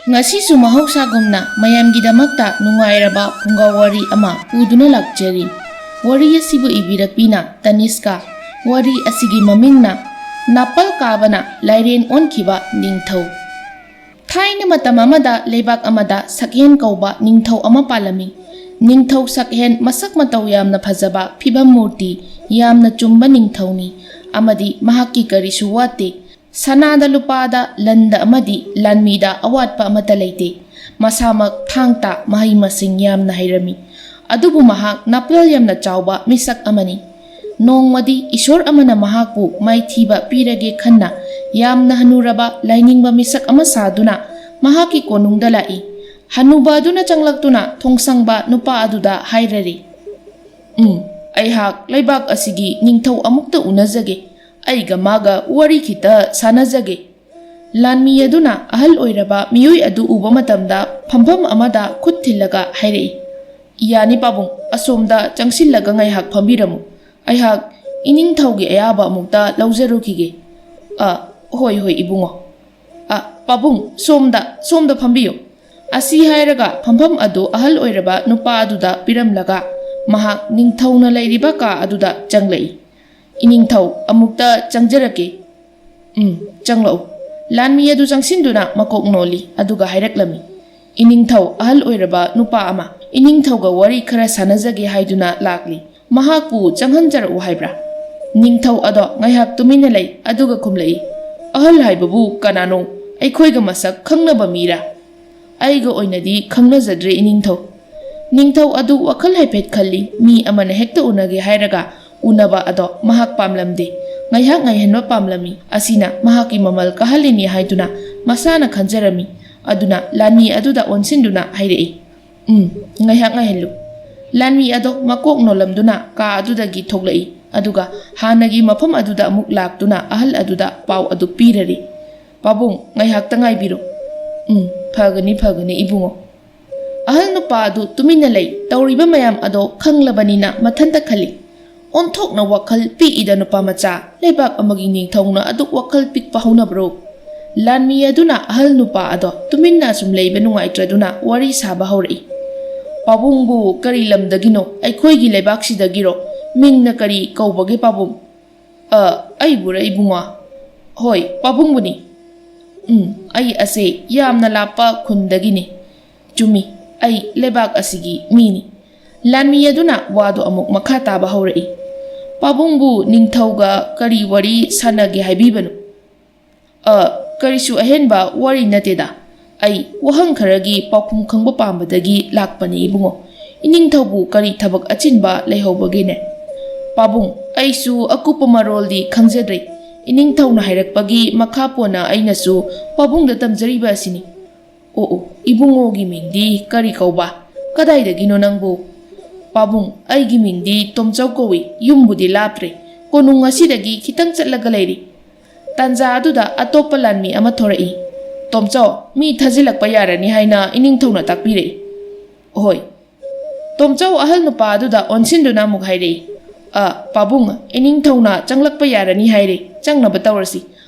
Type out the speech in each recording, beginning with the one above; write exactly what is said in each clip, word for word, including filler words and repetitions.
ꯉꯁꯤꯁꯨ ꯃꯍꯧꯁꯥꯒꯨꯝꯅ ꯃꯌꯥꯝꯒꯤꯗꯃꯛꯇ ꯅꯨꯡꯉꯥꯏꯔꯕ ꯐꯨꯡꯒꯥ ꯋꯥꯔꯤ ꯑꯃ ꯄꯨꯗꯨꯅ ꯂꯥꯛꯆꯔꯤ꯫ ꯋꯥꯔꯤ ꯑꯁꯤꯕꯨ ꯏꯕꯤꯔꯛꯄꯤꯅ ꯇꯅꯤꯁꯀꯥ꯫ ꯋꯥꯔꯤ ꯑꯁꯤꯒꯤ ꯃꯃꯤꯡꯅ ꯅꯥꯄꯜ ꯀꯥꯕꯅ ꯂꯥꯏꯔꯦꯟ ꯑꯣꯟꯈꯤꯕ ꯅꯤꯡꯊꯧ꯫ ꯊꯥꯏꯅ ꯃꯇꯝ ꯑꯃꯗ ꯂꯩꯕꯥꯛ ꯑꯃꯗ ꯁꯛꯍꯦꯟ ꯀꯧꯕ ꯅꯤꯡꯊꯧ ꯑꯃ ꯄꯥꯜꯂꯝꯃꯤ꯫ ꯅꯤꯡꯊꯧ ꯁꯛꯍꯦꯟ ꯃꯁꯛ ꯃꯇꯧ ꯌꯥꯝꯅ ꯐꯖꯕ, ꯐꯤꯕꯝ ꯃꯨꯔꯇꯤ ꯌꯥꯝꯅ ꯆꯨꯝꯕ ꯅꯤꯡꯊꯧꯅꯤ, ꯑꯃꯗꯤ ꯃꯍꯥꯛꯀꯤ ꯀꯔꯤꯁꯨ ꯋꯥꯠꯇꯦ꯫ ꯁꯅꯥꯗ ꯂꯨꯄꯥꯗ, ꯂꯟꯗ ꯑꯃꯗꯤ ꯂꯥꯟꯃꯤꯗ ꯑꯋꯥꯠꯄ ꯑꯃꯠꯇ ꯂꯩꯇꯦ꯫ ꯃꯁꯥꯃꯛ ꯊꯥꯡ ꯇꯥ ꯃꯍꯩ ꯃꯁꯤꯡ ꯌꯥꯝꯅ ꯍꯩꯔꯝꯃꯤ꯫ ꯑꯗꯨꯕꯨ ꯃꯍꯥꯛ ꯅꯥꯄꯜ ꯌꯥꯝꯅ ꯆꯥꯎꯕ ꯃꯤꯁꯛ ꯑꯃꯅꯤ꯫ ꯅꯣꯡꯃꯗꯤ ꯏꯁꯣꯔ ꯑꯃꯅ ꯃꯍꯥꯛꯄꯨ ꯃꯥꯏꯊꯤꯕ ꯄꯤꯔꯒꯦ ꯈꯟꯅ ꯌꯥꯝꯅ ꯍꯅꯨꯔꯕ ꯂꯥꯏꯅꯤꯡꯕ ꯃꯤꯁꯛ ꯑꯃ ꯁꯥꯗꯨꯅ ꯃꯍꯥꯛꯀꯤ ꯀꯣꯅꯨꯡꯗ ꯂꯥꯛꯏ꯫ ꯍꯅꯨꯕ ꯑꯗꯨꯅ ꯆꯪꯂꯛꯇꯨꯅ ꯊꯣꯡꯁꯪꯕ ꯅꯨꯄꯥ ꯑꯗꯨꯗ ꯍꯥꯏꯔꯔꯤ, "ꯎꯝ, ꯑꯩꯍꯥꯛ ꯂꯩꯕꯥꯛ ꯑꯁꯤꯒꯤ ꯅꯤꯡꯊꯧ ꯑꯃꯨꯛꯇ ꯎꯅꯖꯒꯦ꯫ ꯑꯩꯒ ꯃꯥꯒ ꯋꯥꯔꯤ ꯈꯤꯇ ꯁꯥꯟꯅꯖꯒꯦ꯫" ꯂꯥꯟꯃꯤ ꯑꯗꯨꯅ ꯑꯍꯜ ꯑꯣꯏꯔꯕ ꯃꯤꯑꯣꯏ ꯑꯗꯨ ꯎꯕ ꯃꯇꯝꯗ ꯐꯝꯐꯝ ꯑꯃꯗ ꯈꯨꯠ ꯊꯤꯜꯂꯒ ꯍꯥꯏꯔꯛꯏ, "ꯌꯥꯅꯤ ꯄꯥꯕꯨꯡ, ꯑꯁꯣꯝꯗ ꯆꯪꯁꯤꯜꯂꯒ ꯉꯥꯏꯍꯥꯛ ꯐꯝꯕꯤꯔꯝꯃꯨ꯫ ꯑꯩꯍꯥꯛ ꯏꯅꯤꯡꯊꯧꯒꯤ ꯑꯌꯥꯕ ꯑꯃꯨꯛꯇ ꯂꯧꯖꯔꯨꯈꯤꯒꯦ꯫" "ꯑ, ꯍꯣꯏ, ꯍꯣꯏ, ꯏꯕꯨꯡꯉꯣ꯫ ꯑ, ꯄꯥꯕꯨꯡ, ꯁꯣꯝꯗ, ꯁꯣꯝꯗ ꯐꯝꯕꯤꯌꯨ꯫" ꯑꯁꯤ ꯍꯥꯏꯔꯒ ꯐꯝꯐꯝ ꯑꯗꯨ ꯑꯍꯜ ꯑꯣꯏꯔꯕ ꯅꯨꯄꯥ ꯑꯗꯨꯗ ꯄꯤꯔꯝꯂꯒ ꯃꯍꯥꯛ ꯅꯤꯡꯊꯧꯅ ꯂꯩꯔꯤꯕ ꯀꯥ ꯑꯗꯨꯗ ꯆꯪꯂꯛꯏ꯫ "ꯏꯅꯤꯡꯊꯧ, ꯑꯃꯨꯛꯇ ꯆꯪꯖꯔꯛꯀꯦ꯫" "ꯎꯝ, ꯆꯪꯂꯛꯎ꯫" ꯂꯥꯟꯃꯤ ꯑꯗꯨ ꯆꯪꯁꯤꯟꯗꯨꯅ ꯃꯀꯣꯛ ꯅꯣꯜꯂꯤ, ꯑꯗꯨꯒ ꯍꯥꯏꯔꯛꯂꯝꯃꯤ, "ꯏꯅꯤꯡꯊꯧ, ꯑꯍꯜ ꯑꯣꯏꯔꯕ ꯅꯨꯄꯥ ꯑꯃ ꯏꯅꯤꯡꯊꯧꯒ ꯋꯥꯔꯤ ꯈꯔ ꯁꯥꯟꯅꯖꯒꯦ ꯍꯥꯏꯗꯨꯅ ꯂꯥꯛꯂꯤ꯫ ꯃꯍꯥꯛꯄꯨ ꯆꯪꯍꯟꯖꯔꯛꯎ ꯍꯥꯏꯕ꯭ꯔꯥ?" ꯅꯤꯡꯊꯧ ꯑꯗꯣ ꯉꯥꯏꯍꯥꯛ ꯇꯨꯃꯤꯟꯅ ꯂꯩ, ꯑꯗꯨꯒ ꯈꯨꯝꯂꯛꯏ, "ꯑꯍꯜ ꯍꯥꯏꯕꯕꯨ ꯀꯅꯥꯅꯣ? ꯑꯩꯈꯣꯏꯒ ꯃꯁꯛ ꯈꯪꯅꯕ ꯃꯤꯔꯥ?" "ꯑꯩꯒ ꯑꯣꯏꯅꯗꯤ ꯈꯪꯅꯖꯗ꯭ꯔꯦ, ꯏꯅꯤꯡꯊꯧ꯫" ꯅꯤꯡꯊꯧ ꯑꯗꯨ ꯋꯥꯈꯜ ꯍꯥꯏꯐꯦꯠ ꯈꯜꯂꯤ, ꯃꯤ ꯑꯃꯅ ꯍꯦꯛꯇ ꯎꯅꯒꯦ ꯍꯥꯏꯔꯒ ꯎꯅꯕ ꯑꯗꯣ ꯃꯍꯥꯛ ꯄꯥꯝꯂꯝꯗꯦ꯫ ꯉꯥꯏꯍꯥꯛ ꯉꯥꯏꯍꯟꯕ ꯄꯥꯝꯂꯝꯃꯤ꯫ ꯑꯁꯤꯅ ꯃꯍꯥꯛꯀꯤ ꯃꯃꯜ ꯀꯥꯍꯜꯂꯤꯅꯤ ꯍꯥꯏꯗꯨꯅ ꯃꯁꯥꯅ ꯈꯟꯖꯔꯝꯃꯤ꯫ ꯑꯗꯨꯅ ꯂꯥꯟꯃꯤ ꯑꯗꯨꯗ ꯑꯣꯟꯁꯤꯟꯗꯨꯅ ꯍꯥꯏꯔꯛꯏ, "ꯎꯝ, ꯉꯥꯏꯍꯥꯛ ꯉꯥꯏꯍꯜꯂꯨ꯫" ꯂꯥꯟꯃꯤ ꯑꯗꯣ ꯃꯀꯣꯛ ꯅꯣꯜꯂꯝꯗꯨꯅ ꯀꯥ ꯑꯗꯨꯗꯒꯤ ꯊꯣꯛꯂꯛꯏ, ꯑꯗꯨꯒ ꯍꯥꯟꯅꯒꯤ ꯃꯐꯝ ꯑꯗꯨꯗ ꯑꯃꯨꯛ ꯂꯥꯛꯇꯨꯅ ꯑꯍꯜ ꯑꯗꯨꯗ ꯄꯥꯎ ꯑꯗꯨ ꯄꯤꯔꯔꯤ꯫ "ꯄꯥꯕꯨꯡ, ꯉꯥꯏꯍꯥꯛꯇ ꯉꯥꯏꯕꯤꯔꯣ꯫" "ꯎꯝ, ꯐꯒꯅꯤ, ꯐꯒꯅꯤ, ꯏꯕꯨꯡꯉꯣ꯫" ꯑꯍꯜ ꯅꯨꯄꯥ ꯑꯗꯨ ꯇꯨꯃꯤꯟꯅ ꯂꯩ꯫ ꯇꯧꯔꯤꯕ ꯃꯌꯥꯝ ꯑꯗꯣ ꯈꯪꯂꯕꯅꯤꯅ ꯃꯊꯟꯇ ꯈꯜꯂꯤ, "ꯑꯣꯟꯊꯣꯛꯅ ꯋꯥꯈꯜ ꯄꯤꯛꯏꯗ ꯅꯨꯄꯥ ꯃꯆꯥ, ꯂꯩꯕꯥꯛ ꯑꯃꯒꯤ ꯅꯤꯡꯊꯧꯅ ꯑꯗꯨꯛ ꯋꯥꯈꯜ ꯄꯤꯛꯄ ꯍꯧꯅꯕ꯭ꯔꯣ?" ꯂꯥꯟꯃꯤ ꯑꯗꯨꯅ ꯑꯍꯜ ꯅꯨꯄꯥ ꯑꯗꯣ ꯇꯨꯃꯤꯟꯅ ꯑꯁꯨꯝ ꯂꯩꯕ ꯅꯨꯡꯉꯥꯏꯇ꯭ꯔꯗꯨꯅ ꯋꯥꯔꯤ ꯁꯥꯕ ꯍꯧꯔꯛꯏ꯫ "ꯄꯥꯕꯨꯡꯕꯨ ꯀꯔꯤ ꯂꯝꯗꯒꯤꯅꯣ? ꯑꯩꯈꯣꯏꯒꯤ ꯂꯩꯕꯥꯛꯁꯤꯗꯒꯤꯔꯣ? ꯃꯤꯡꯅ ꯀꯔꯤ ꯀꯧꯕꯒꯦ ꯄꯥꯕꯨꯡ?" "ꯑ, ꯑꯩꯕꯨꯔ ꯏꯕꯨꯡꯉꯣ?" "ꯍꯣꯏ, ꯄꯥꯕꯨꯡꯕꯨꯅꯤ꯫ ꯎꯝ, ꯑꯩ ꯑꯁꯦ ꯌꯥꯝꯅ ꯂꯥꯞꯄ ꯈꯨꯟꯗꯒꯤꯅꯤ꯫ ꯆꯨꯝꯃꯤ, ꯑꯩ ꯂꯩꯕꯥꯛ ꯑꯁꯤꯒꯤ ꯃꯤꯅꯤ꯫" ꯂꯥꯟꯃꯤ ꯑꯗꯨꯅ ꯋꯥꯗꯨ ꯑꯃꯨꯛ ꯃꯈꯥ ꯇꯥꯕ ꯍꯧꯔꯛꯏ꯫ "ꯄꯥꯕꯨꯡꯕꯨ ꯅꯤꯡꯊꯧꯒ ꯀꯔꯤ ꯋꯥꯔꯤ ꯁꯥꯟꯅꯒꯦ ꯍꯥꯏꯕꯤꯕꯅꯣ?" "ꯑ, ꯀꯔꯤꯁꯨ ꯑꯍꯦꯟꯕ ꯋꯥꯔꯤ ꯅꯠꯇꯦꯗ꯫ ꯑꯩ ꯋꯥꯍꯪ ꯈꯔꯒꯤ ꯄꯥꯎꯈꯨꯝ ꯈꯪꯕ ꯄꯥꯝꯕꯗꯒꯤ ꯂꯥꯛꯄꯅꯤ ꯏꯕꯨꯡꯉꯣ꯫ ꯏꯅꯤꯡꯊꯧꯕꯨ ꯀꯔꯤ ꯊꯕꯛ ꯑꯆꯤꯟꯕ ꯂꯩꯍꯧꯕꯒꯦꯅꯦ?" "ꯄꯥꯕꯨꯡ, ꯑꯩꯁꯨ ꯑꯀꯨꯞꯄ ꯃꯔꯣꯜꯗꯤ ꯈꯪꯖꯗ꯭ꯔꯦ꯫ ꯏꯅꯤꯡꯊꯧꯅ ꯍꯥꯏꯔꯛꯄꯒꯤ ꯃꯈꯥ ꯄꯣꯟꯅ ꯑꯩꯅꯁꯨ ꯄꯥꯕꯨꯡꯗ ꯇꯝꯖꯔꯤꯕ ꯑꯁꯤꯅꯤ꯫" "ꯑꯣ ꯑꯣ, ꯏꯕꯨꯡꯉꯣꯒꯤ ꯃꯤꯡꯗꯤ ꯀꯔꯤ ꯀꯧꯕ? ꯀꯗꯥꯏꯗꯒꯤꯅꯣ ꯅꯪꯕꯨ?" "ꯄꯥꯕꯨꯡ, ꯑꯩꯒꯤ ꯃꯤꯡꯗꯤ ꯇꯣꯝꯆꯧ ꯀꯧꯏ꯫ ꯌꯨꯝꯕꯨꯗꯤ ꯂꯥꯞꯇ꯭ꯔꯦ, ꯀꯣꯅꯨꯡ ꯑꯁꯤꯗꯒꯤ ꯈꯤꯇꯪ ꯆꯠꯂꯒ ꯂꯩꯔꯤ꯫" ꯇꯥꯟꯖꯥ ꯑꯗꯨꯗ ꯑꯇꯣꯞꯄ ꯂꯥꯟꯃꯤ ꯑꯃ ꯊꯣꯔꯛꯏ꯫ "ꯇꯣꯝꯆꯧ, ꯃꯤ ꯊꯥꯖꯤꯜꯂꯛꯄ ꯌꯥꯔꯅꯤ ꯍꯥꯏꯅ ꯏꯅꯤꯡꯊꯧꯅ ꯇꯥꯛꯄꯤꯔꯛꯏ꯫" "ꯍꯣꯏ꯫" ꯇꯣꯝꯆꯧ ꯑꯍꯜ ꯅꯨꯄꯥ ꯑꯗꯨꯗ ꯑꯣꯟꯁꯤꯟꯗꯨꯅ ꯑꯃꯨꯛ ꯍꯥꯏꯔꯛꯏ, "ꯑ, ꯄꯥꯕꯨꯡ, ꯏꯅꯤꯡꯊꯧꯅ ꯆꯪꯂꯛꯄ ꯌꯥꯔꯅꯤ ꯍꯥꯏꯔꯦ, ꯆꯪꯅꯕ ꯇꯧꯔꯁꯤ꯫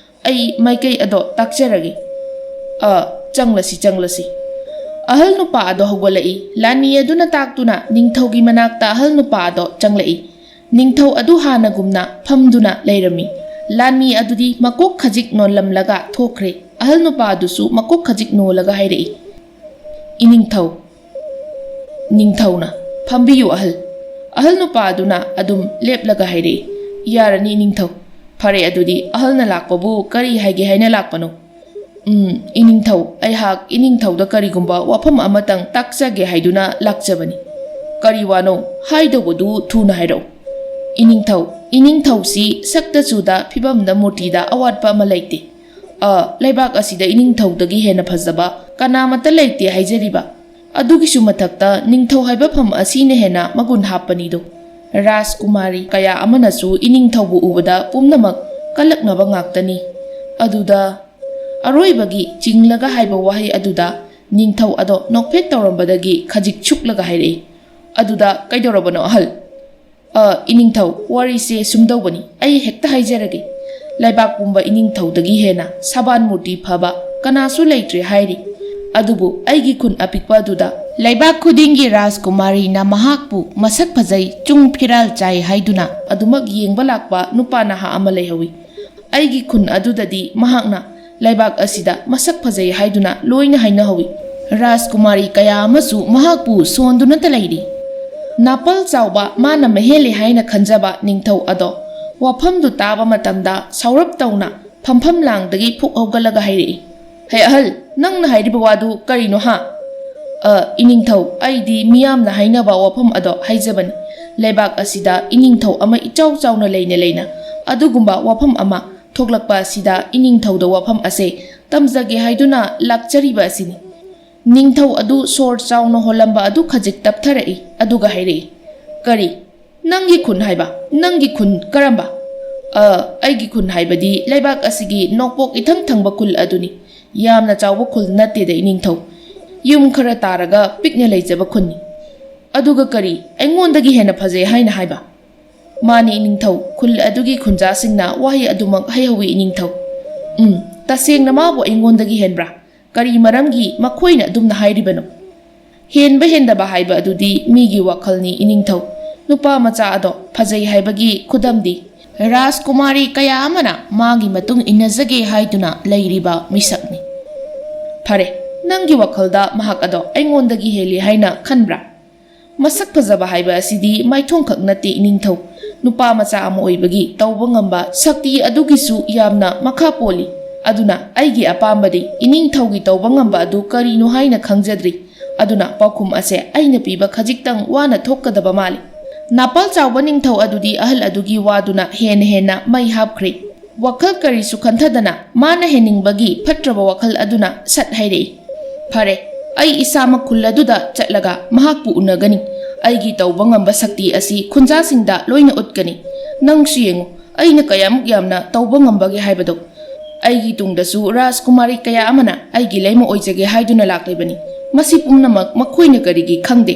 ꯑꯩ ꯃꯥꯏꯀꯩ ꯑꯗꯣ ꯇꯥꯛꯆꯔꯒꯦ꯫" "ꯑ, ꯆꯪꯂꯁꯤ, ꯆꯪꯂꯁꯤ꯫" ꯑꯍꯜ ꯅꯨꯄꯥ ꯑꯗꯣ ꯍꯧꯒꯠꯂꯛꯏ꯫ ꯂꯥꯟꯃꯤ ꯑꯗꯨꯅ ꯇꯥꯛꯇꯨꯅ ꯅꯤꯡꯊꯧꯒꯤ ꯃꯅꯥꯛꯇ ꯑꯍꯜ ꯅꯨꯄꯥ ꯑꯗꯣ ꯆꯪꯂꯛꯏ꯫ ꯅꯤꯡꯊꯧ ꯑꯗꯨ ꯍꯥꯟꯅꯒꯨꯝꯅ ꯐꯝꯗꯨꯅ ꯂꯩꯔꯝꯃꯤ꯫ ꯂꯥꯟꯃꯤ ꯑꯗꯨꯗꯤ ꯃꯀꯣꯛ ꯈꯖꯤꯛ ꯅꯣꯜꯂꯝꯂꯒ ꯊꯣꯛꯈ꯭ꯔꯦ꯫ ꯑꯍꯜ ꯅꯨꯄꯥ ꯑꯗꯨꯁꯨ ꯃꯀꯣꯛ ꯈꯖꯤꯛ ꯅꯣꯜꯂꯒ ꯍꯥꯏꯔꯛꯏ, "ꯏꯅꯤꯡꯊꯧ꯫" "ꯅꯤꯡꯊꯧꯅ, ꯐꯝꯕꯤꯌꯨ ꯑꯍꯜ꯫" ꯑꯍꯜ ꯅꯨꯄꯥ ꯑꯗꯨꯅ ꯑꯗꯨꯝ ꯂꯦꯞꯂꯒ ꯍꯥꯏꯔꯛꯏ, "ꯌꯥꯔꯅꯤ ꯏꯅꯤꯡꯊꯧ꯫ ꯐꯔꯦ, ꯑꯗꯨꯗꯤ ꯑꯍꯜꯅ ꯂꯥꯛꯄꯕꯨ ꯀꯔꯤ ꯍꯥꯏꯒꯦ ꯍꯥꯏꯅ ꯂꯥꯛꯄꯅꯣ?" "ꯎꯝ, ꯏꯅꯤꯡꯊꯧ, ꯑꯩꯍꯥꯛ ꯏꯅꯤꯡꯊꯧꯗ ꯀꯔꯤꯒꯨꯝꯕ ꯋꯥꯐꯝ ꯑꯃꯇꯪ ꯇꯥꯛꯆꯒꯦ ꯍꯥꯏꯗꯨꯅ ꯂꯥꯛꯆꯕꯅꯤ꯫" "ꯀꯔꯤ ꯋꯥꯅꯣ? ꯍꯥꯏꯗꯧꯕꯗꯨ ꯊꯨꯅ ꯍꯥꯏꯔꯛꯎ꯫" "ꯏꯅꯤꯡꯊꯧ, ꯏꯅꯤꯡꯊꯧꯁꯤ ꯁꯛꯇ ꯆꯨꯗ ꯐꯤꯕꯝꯗ ꯃꯨꯔꯇꯤꯗ ꯑꯋꯥꯠꯄ ꯑꯃ ꯂꯩꯇꯦ꯫ ꯑ, ꯂꯩꯕꯥꯛ ꯑꯁꯤꯗ ꯏꯅꯤꯡꯊꯧꯗꯒꯤ ꯍꯦꯟꯅ ꯐꯖꯕ ꯀꯅꯥꯃꯠꯇ ꯂꯩꯇꯦ ꯍꯥꯏꯖꯔꯤꯕ꯫ ꯑꯗꯨꯒꯤꯁꯨ ꯃꯊꯛꯇ ꯅꯤꯡꯊꯧ ꯍꯥꯏꯕ ꯐꯝ ꯑꯁꯤꯅ ꯍꯦꯟꯅ ꯃꯒꯨꯟ ꯍꯥꯞꯄꯅꯤꯗꯣ꯫ ꯔꯥꯖꯀꯨꯃꯥꯔꯤ ꯀꯌꯥ ꯑꯃꯅꯁꯨ ꯏꯅꯤꯡꯊꯧꯕꯨ ꯎꯕꯗ ꯄꯨꯝꯅꯃꯛ ꯀꯜꯂꯛꯅꯕ ꯉꯥꯛꯇꯅꯤ꯫" ꯑꯗꯨꯗ ꯑꯔꯣꯏꯕꯒꯤ ꯆꯤꯡꯂꯒ ꯍꯥꯏꯕ ꯋꯥꯍꯩ ꯑꯗꯨꯗ ꯅꯤꯡꯊꯧ ꯑꯗꯣ ꯅꯣꯛꯐꯦꯠ ꯇꯧꯔꯝꯕꯗꯒꯤ ꯈꯖꯤꯛ ꯁꯨꯛꯂꯒ ꯍꯥꯏꯔꯛꯏ, "ꯑꯗꯨꯗ ꯀꯩꯗꯧꯔꯕꯅꯣ ꯑꯍꯜ?" "ꯑ, ꯏꯅꯤꯡꯊꯧ, ꯋꯥꯔꯤꯁꯦ ꯁꯨꯝꯗꯧꯕꯅꯤ, ꯑꯩ ꯍꯦꯛꯇ ꯍꯥꯏꯖꯔꯒꯦ꯫ ꯂꯩꯕꯥꯛ ꯄꯨꯝꯕ ꯏꯅꯤꯡꯊꯧꯗꯒꯤ ꯍꯦꯟꯅ ꯁꯕꯥꯟ ꯃꯨꯔꯇꯤ ꯐꯕ ꯀꯅꯥꯁꯨ ꯂꯩꯇ꯭ꯔꯦ ꯍꯥꯏꯔꯤ꯫ ꯑꯗꯨꯕꯨ ꯑꯩꯒꯤ ꯈꯨꯟ ꯑꯄꯤꯛꯄ ꯑꯗꯨꯗ ꯂꯩꯕꯥꯛ ꯈꯨꯗꯤꯡꯒꯤ ꯔꯥꯖꯀꯨꯃꯥꯔꯤꯅ ꯃꯍꯥꯛꯄꯨ ꯃꯁꯛ ꯐꯖꯩ, ꯆꯨꯡ ꯐꯤꯔꯥꯜ ꯆꯥꯏ ꯍꯥꯏꯗꯨꯅ ꯑꯗꯨꯃꯛ ꯌꯦꯡꯕ ꯂꯥꯛꯄ ꯅꯨꯄꯥ ꯅꯍꯥ ꯑꯃ ꯂꯩꯍꯧꯋꯤ꯫ ꯑꯩꯒꯤ ꯈꯨꯟ ꯑꯗꯨꯗꯗꯤ ꯃꯍꯥꯛꯅ ꯂꯩꯕꯥꯛ ꯑꯁꯤꯗ ꯃꯁꯛ ꯐꯖꯩ ꯍꯥꯏꯗꯨꯅ ꯂꯣꯏꯅ ꯍꯥꯏꯅꯍꯧꯋꯤ꯫ ꯔꯥꯖꯀꯨꯃꯥꯔꯤ ꯀꯌꯥ ꯑꯃꯁꯨ ꯃꯍꯥꯛꯄꯨ ꯁꯣꯟꯗꯨꯅꯇ ꯂꯩꯔꯤ꯫ ꯅꯥꯄꯜ ꯆꯥꯎꯕ ꯃꯥꯅ ꯃꯍꯦꯜꯂꯦ ꯍꯥꯏꯅ ꯈꯟꯖꯕ ꯅꯤꯡꯊꯧ ꯑꯗꯣ ꯋꯥꯐꯝꯗꯨ ꯇꯥꯕ ꯃꯇꯝꯗ ꯁꯥꯎꯔꯞ ꯇꯧꯅ ꯐꯝꯐꯝ ꯂꯥꯡꯗꯒꯤ ꯐꯨꯛ ꯍꯧꯒꯠꯂꯒ ꯍꯥꯏꯔꯛꯏ, "ꯍꯦ ꯑꯍꯜ, ꯅꯪꯅ ꯍꯥꯏꯔꯤꯕ ꯋꯥꯗꯨ ꯀꯔꯤꯅꯣ ꯍꯥ?" "ꯑ, ꯏꯅꯤꯡꯊꯧ, ꯑꯩꯗꯤ ꯃꯤꯌꯥꯝꯅ ꯍꯥꯏꯅꯕ ꯋꯥꯐꯝ ꯑꯗꯣ ꯍꯥꯏꯖꯕꯅꯤ꯫ ꯂꯩꯕꯥꯛ ꯑꯁꯤꯗ ꯏꯅꯤꯡꯊꯧ ꯑꯃ ꯏꯆꯥꯎ ꯆꯥꯎꯅ ꯂꯩꯅ ꯂꯩꯅ ꯑꯗꯨꯒꯨꯝꯕ ꯋꯥꯐꯝ ꯑꯃ ꯊꯣꯛꯂꯛꯄ ꯑꯁꯤꯗ ꯏꯅꯤꯡꯊꯧꯗ ꯋꯥꯐꯝ ꯑꯁꯦ ꯇꯝꯖꯒꯦ ꯍꯥꯏꯗꯨꯅ ꯂꯥꯛꯆꯔꯤꯕ ꯑꯁꯤꯅꯤ꯫" ꯅꯤꯡꯊꯧ ꯑꯗꯨ ꯁꯣꯔ ꯆꯥꯎꯅ ꯍꯣꯜꯂꯝꯕ ꯑꯗꯨ ꯈꯖꯤꯛ ꯇꯞꯊꯔꯛꯏ, ꯑꯗꯨꯒ ꯍꯥꯏꯔꯛꯏ, "ꯀꯔꯤ? ꯅꯪꯒꯤ ꯈꯨꯟ ꯍꯥꯏꯕ? ꯅꯪꯒꯤ ꯈꯨꯟ ꯀꯔꯝꯕ?" "ꯑ, ꯑꯩꯒꯤ ꯈꯨꯟ ꯍꯥꯏꯕꯗꯤ ꯂꯩꯕꯥꯛ ꯑꯁꯤꯒꯤ ꯅꯣꯡꯄꯣꯛ ꯏꯊꯪ ꯊꯪꯕ ꯈꯨꯜ ꯑꯗꯨꯅꯤ꯫ ꯌꯥꯝꯅ ꯆꯥꯎꯕ ꯈꯨꯜ ꯅꯠꯇꯦꯗ, ꯏꯅꯤꯡꯊꯧ꯫ ꯌꯨꯝ ꯈꯔ ꯇꯥꯔꯒ ꯄꯤꯛꯅ ꯂꯩꯖꯕ ꯈꯨꯟꯅꯤ꯫" "ꯑꯗꯨꯒ ꯀꯔꯤ? ꯑꯩꯉꯣꯟꯗꯒꯤ ꯍꯦꯟꯅ ꯐꯖꯩ ꯍꯥꯏꯅ ꯍꯥꯏꯕ?" "ꯃꯥꯅꯤ, ꯏꯅꯤꯡꯊꯧ, ꯈꯨꯜ ꯑꯗꯨꯒꯤ ꯈꯨꯟꯖꯥꯁꯤꯡꯅ ꯋꯥꯍꯩ ꯑꯗꯨꯃꯛ ꯍꯥꯏꯍꯧꯋꯤ, ꯏꯅꯤꯡꯊꯧ꯫" "ꯎꯝ, ꯇꯁꯦꯡꯅ ꯃꯥꯕꯨ ꯑꯩꯉꯣꯟꯗꯒꯤ ꯍꯦꯟꯕ꯭ꯔꯥ? ꯀꯔꯤ ꯃꯔꯝꯒꯤ ꯃꯈꯣꯏꯅ ꯑꯗꯨꯝꯅ ꯍꯥꯏꯔꯤꯕꯅꯣ?" "ꯍꯦꯟꯕ ꯍꯦꯟꯗꯕ ꯍꯥꯏꯕ ꯑꯗꯨꯗꯤ ꯃꯤꯒꯤ ꯋꯥꯈꯜꯅꯤ, ꯏꯅꯤꯡꯊꯧ꯫ ꯅꯨꯄꯥ ꯃꯆꯥ ꯑꯗꯣ ꯐꯖꯩ ꯍꯥꯏꯕꯒꯤ ꯈꯨꯗꯝꯗꯤ ꯔꯥꯖꯀꯨꯃꯥꯔꯤ ꯀꯌꯥ ꯑꯃꯅ ꯃꯥꯒꯤ ꯃꯇꯨꯡ ꯏꯟꯅꯖꯒꯦ ꯍꯥꯏꯗꯨꯅ ꯂꯩꯔꯤꯕ ꯃꯤꯁꯛꯅꯤ꯫" "ꯐꯔꯦ, ꯅꯪꯒꯤ ꯋꯥꯈꯜꯗ ꯃꯍꯥꯛ ꯑꯗꯣ ꯑꯩꯉꯣꯟꯗꯒꯤ ꯍꯦꯜꯂꯤ ꯍꯥꯏꯅ ꯈꯟꯕ꯭ꯔꯥ?" "ꯃꯁꯛ ꯐꯖꯕ ꯍꯥꯏꯕ ꯑꯁꯤꯗꯤ ꯃꯥꯏꯊꯣꯡꯈꯛ ꯅꯠꯇꯦ, ꯏꯅꯤꯡꯊꯧ꯫ ꯅꯨꯄꯥ ꯃꯆꯥ ꯑꯃ ꯑꯣꯏꯕꯒꯤ ꯇꯧꯕ ꯉꯝꯕ ꯁꯛꯇꯤ ꯑꯗꯨꯒꯤꯁꯨ ꯌꯥꯝꯅ ꯃꯈꯥ ꯄꯣꯜꯂꯤ꯫ ꯑꯗꯨꯅ ꯑꯩꯒꯤ ꯑꯄꯥꯝꯕꯗꯤ ꯏꯅꯤꯡꯊꯧꯒꯤ ꯇꯧꯕ ꯉꯝꯕ ꯑꯗꯨ ꯀꯔꯤꯅꯣ ꯍꯥꯏꯅ ꯈꯪꯖꯗ꯭ꯔꯤ꯫ ꯑꯗꯨꯅ ꯄꯥꯎꯈꯨꯝ ꯑꯁꯦ ꯑꯩꯅ ꯄꯤꯕ ꯈꯖꯤꯛꯇꯪ ꯋꯥꯅ ꯊꯣꯛꯀꯗꯕ ꯃꯥꯜꯂꯤ꯫" ꯅꯥꯄꯜ ꯆꯥꯎꯕ ꯅꯤꯡꯊꯧ ꯑꯗꯨꯗꯤ ꯑꯍꯜ ꯑꯗꯨꯒꯤ ꯋꯥꯗꯨꯅ ꯍꯦꯟꯅ ꯍꯦꯟꯅ ꯃꯩ ꯍꯥꯞꯈ꯭ꯔꯦ꯫ ꯋꯥꯈꯜ ꯀꯔꯤꯁꯨ ꯈꯟꯊꯗꯅ ꯃꯥꯅ ꯍꯦꯟꯅꯤꯡꯕꯒꯤ ꯐꯠꯇ꯭ꯔꯕ ꯋꯥꯈꯜ ꯑꯗꯨꯅ ꯁꯠ ꯍꯥꯏꯔꯛꯏ, "ꯐꯔꯦ, ꯑꯩ ꯏꯁꯥꯃꯛ ꯈꯨꯜ ꯑꯗꯨꯗ ꯆꯠꯂꯒ ꯃꯍꯥꯛꯄꯨ ꯎꯅꯒꯅꯤ꯫ ꯑꯩꯒꯤ ꯇꯧꯕ ꯉꯝꯕ ꯁꯛꯇꯤ ꯑꯁꯤ ꯈꯨꯟꯖꯥꯁꯤꯡꯗ ꯂꯣꯏꯅ ꯎꯠꯀꯅꯤ꯫ ꯅꯪꯁꯨ ꯌꯦꯡꯉꯨ, ꯑꯩꯅ ꯀꯌꯥꯃꯨꯛ ꯌꯥꯝꯅ ꯇꯧꯕ ꯉꯝꯕꯒꯦ ꯍꯥꯏꯕꯗꯨ꯫ ꯑꯩꯒꯤ ꯇꯨꯡꯗꯁꯨ ꯔꯥꯖꯀꯨꯃꯥꯔꯤ ꯀꯌꯥ ꯑꯃꯅ ꯑꯩꯒꯤ ꯂꯩꯃ ꯑꯣꯏꯖꯒꯦ ꯍꯥꯏꯗꯨꯅ ꯂꯥꯛꯂꯤꯕꯅꯤ꯫ ꯃꯁꯤ ꯄꯨꯝꯅꯃꯛ ꯃꯈꯣꯏꯅ ꯀꯔꯤꯒꯤ ꯈꯪꯗꯦ?"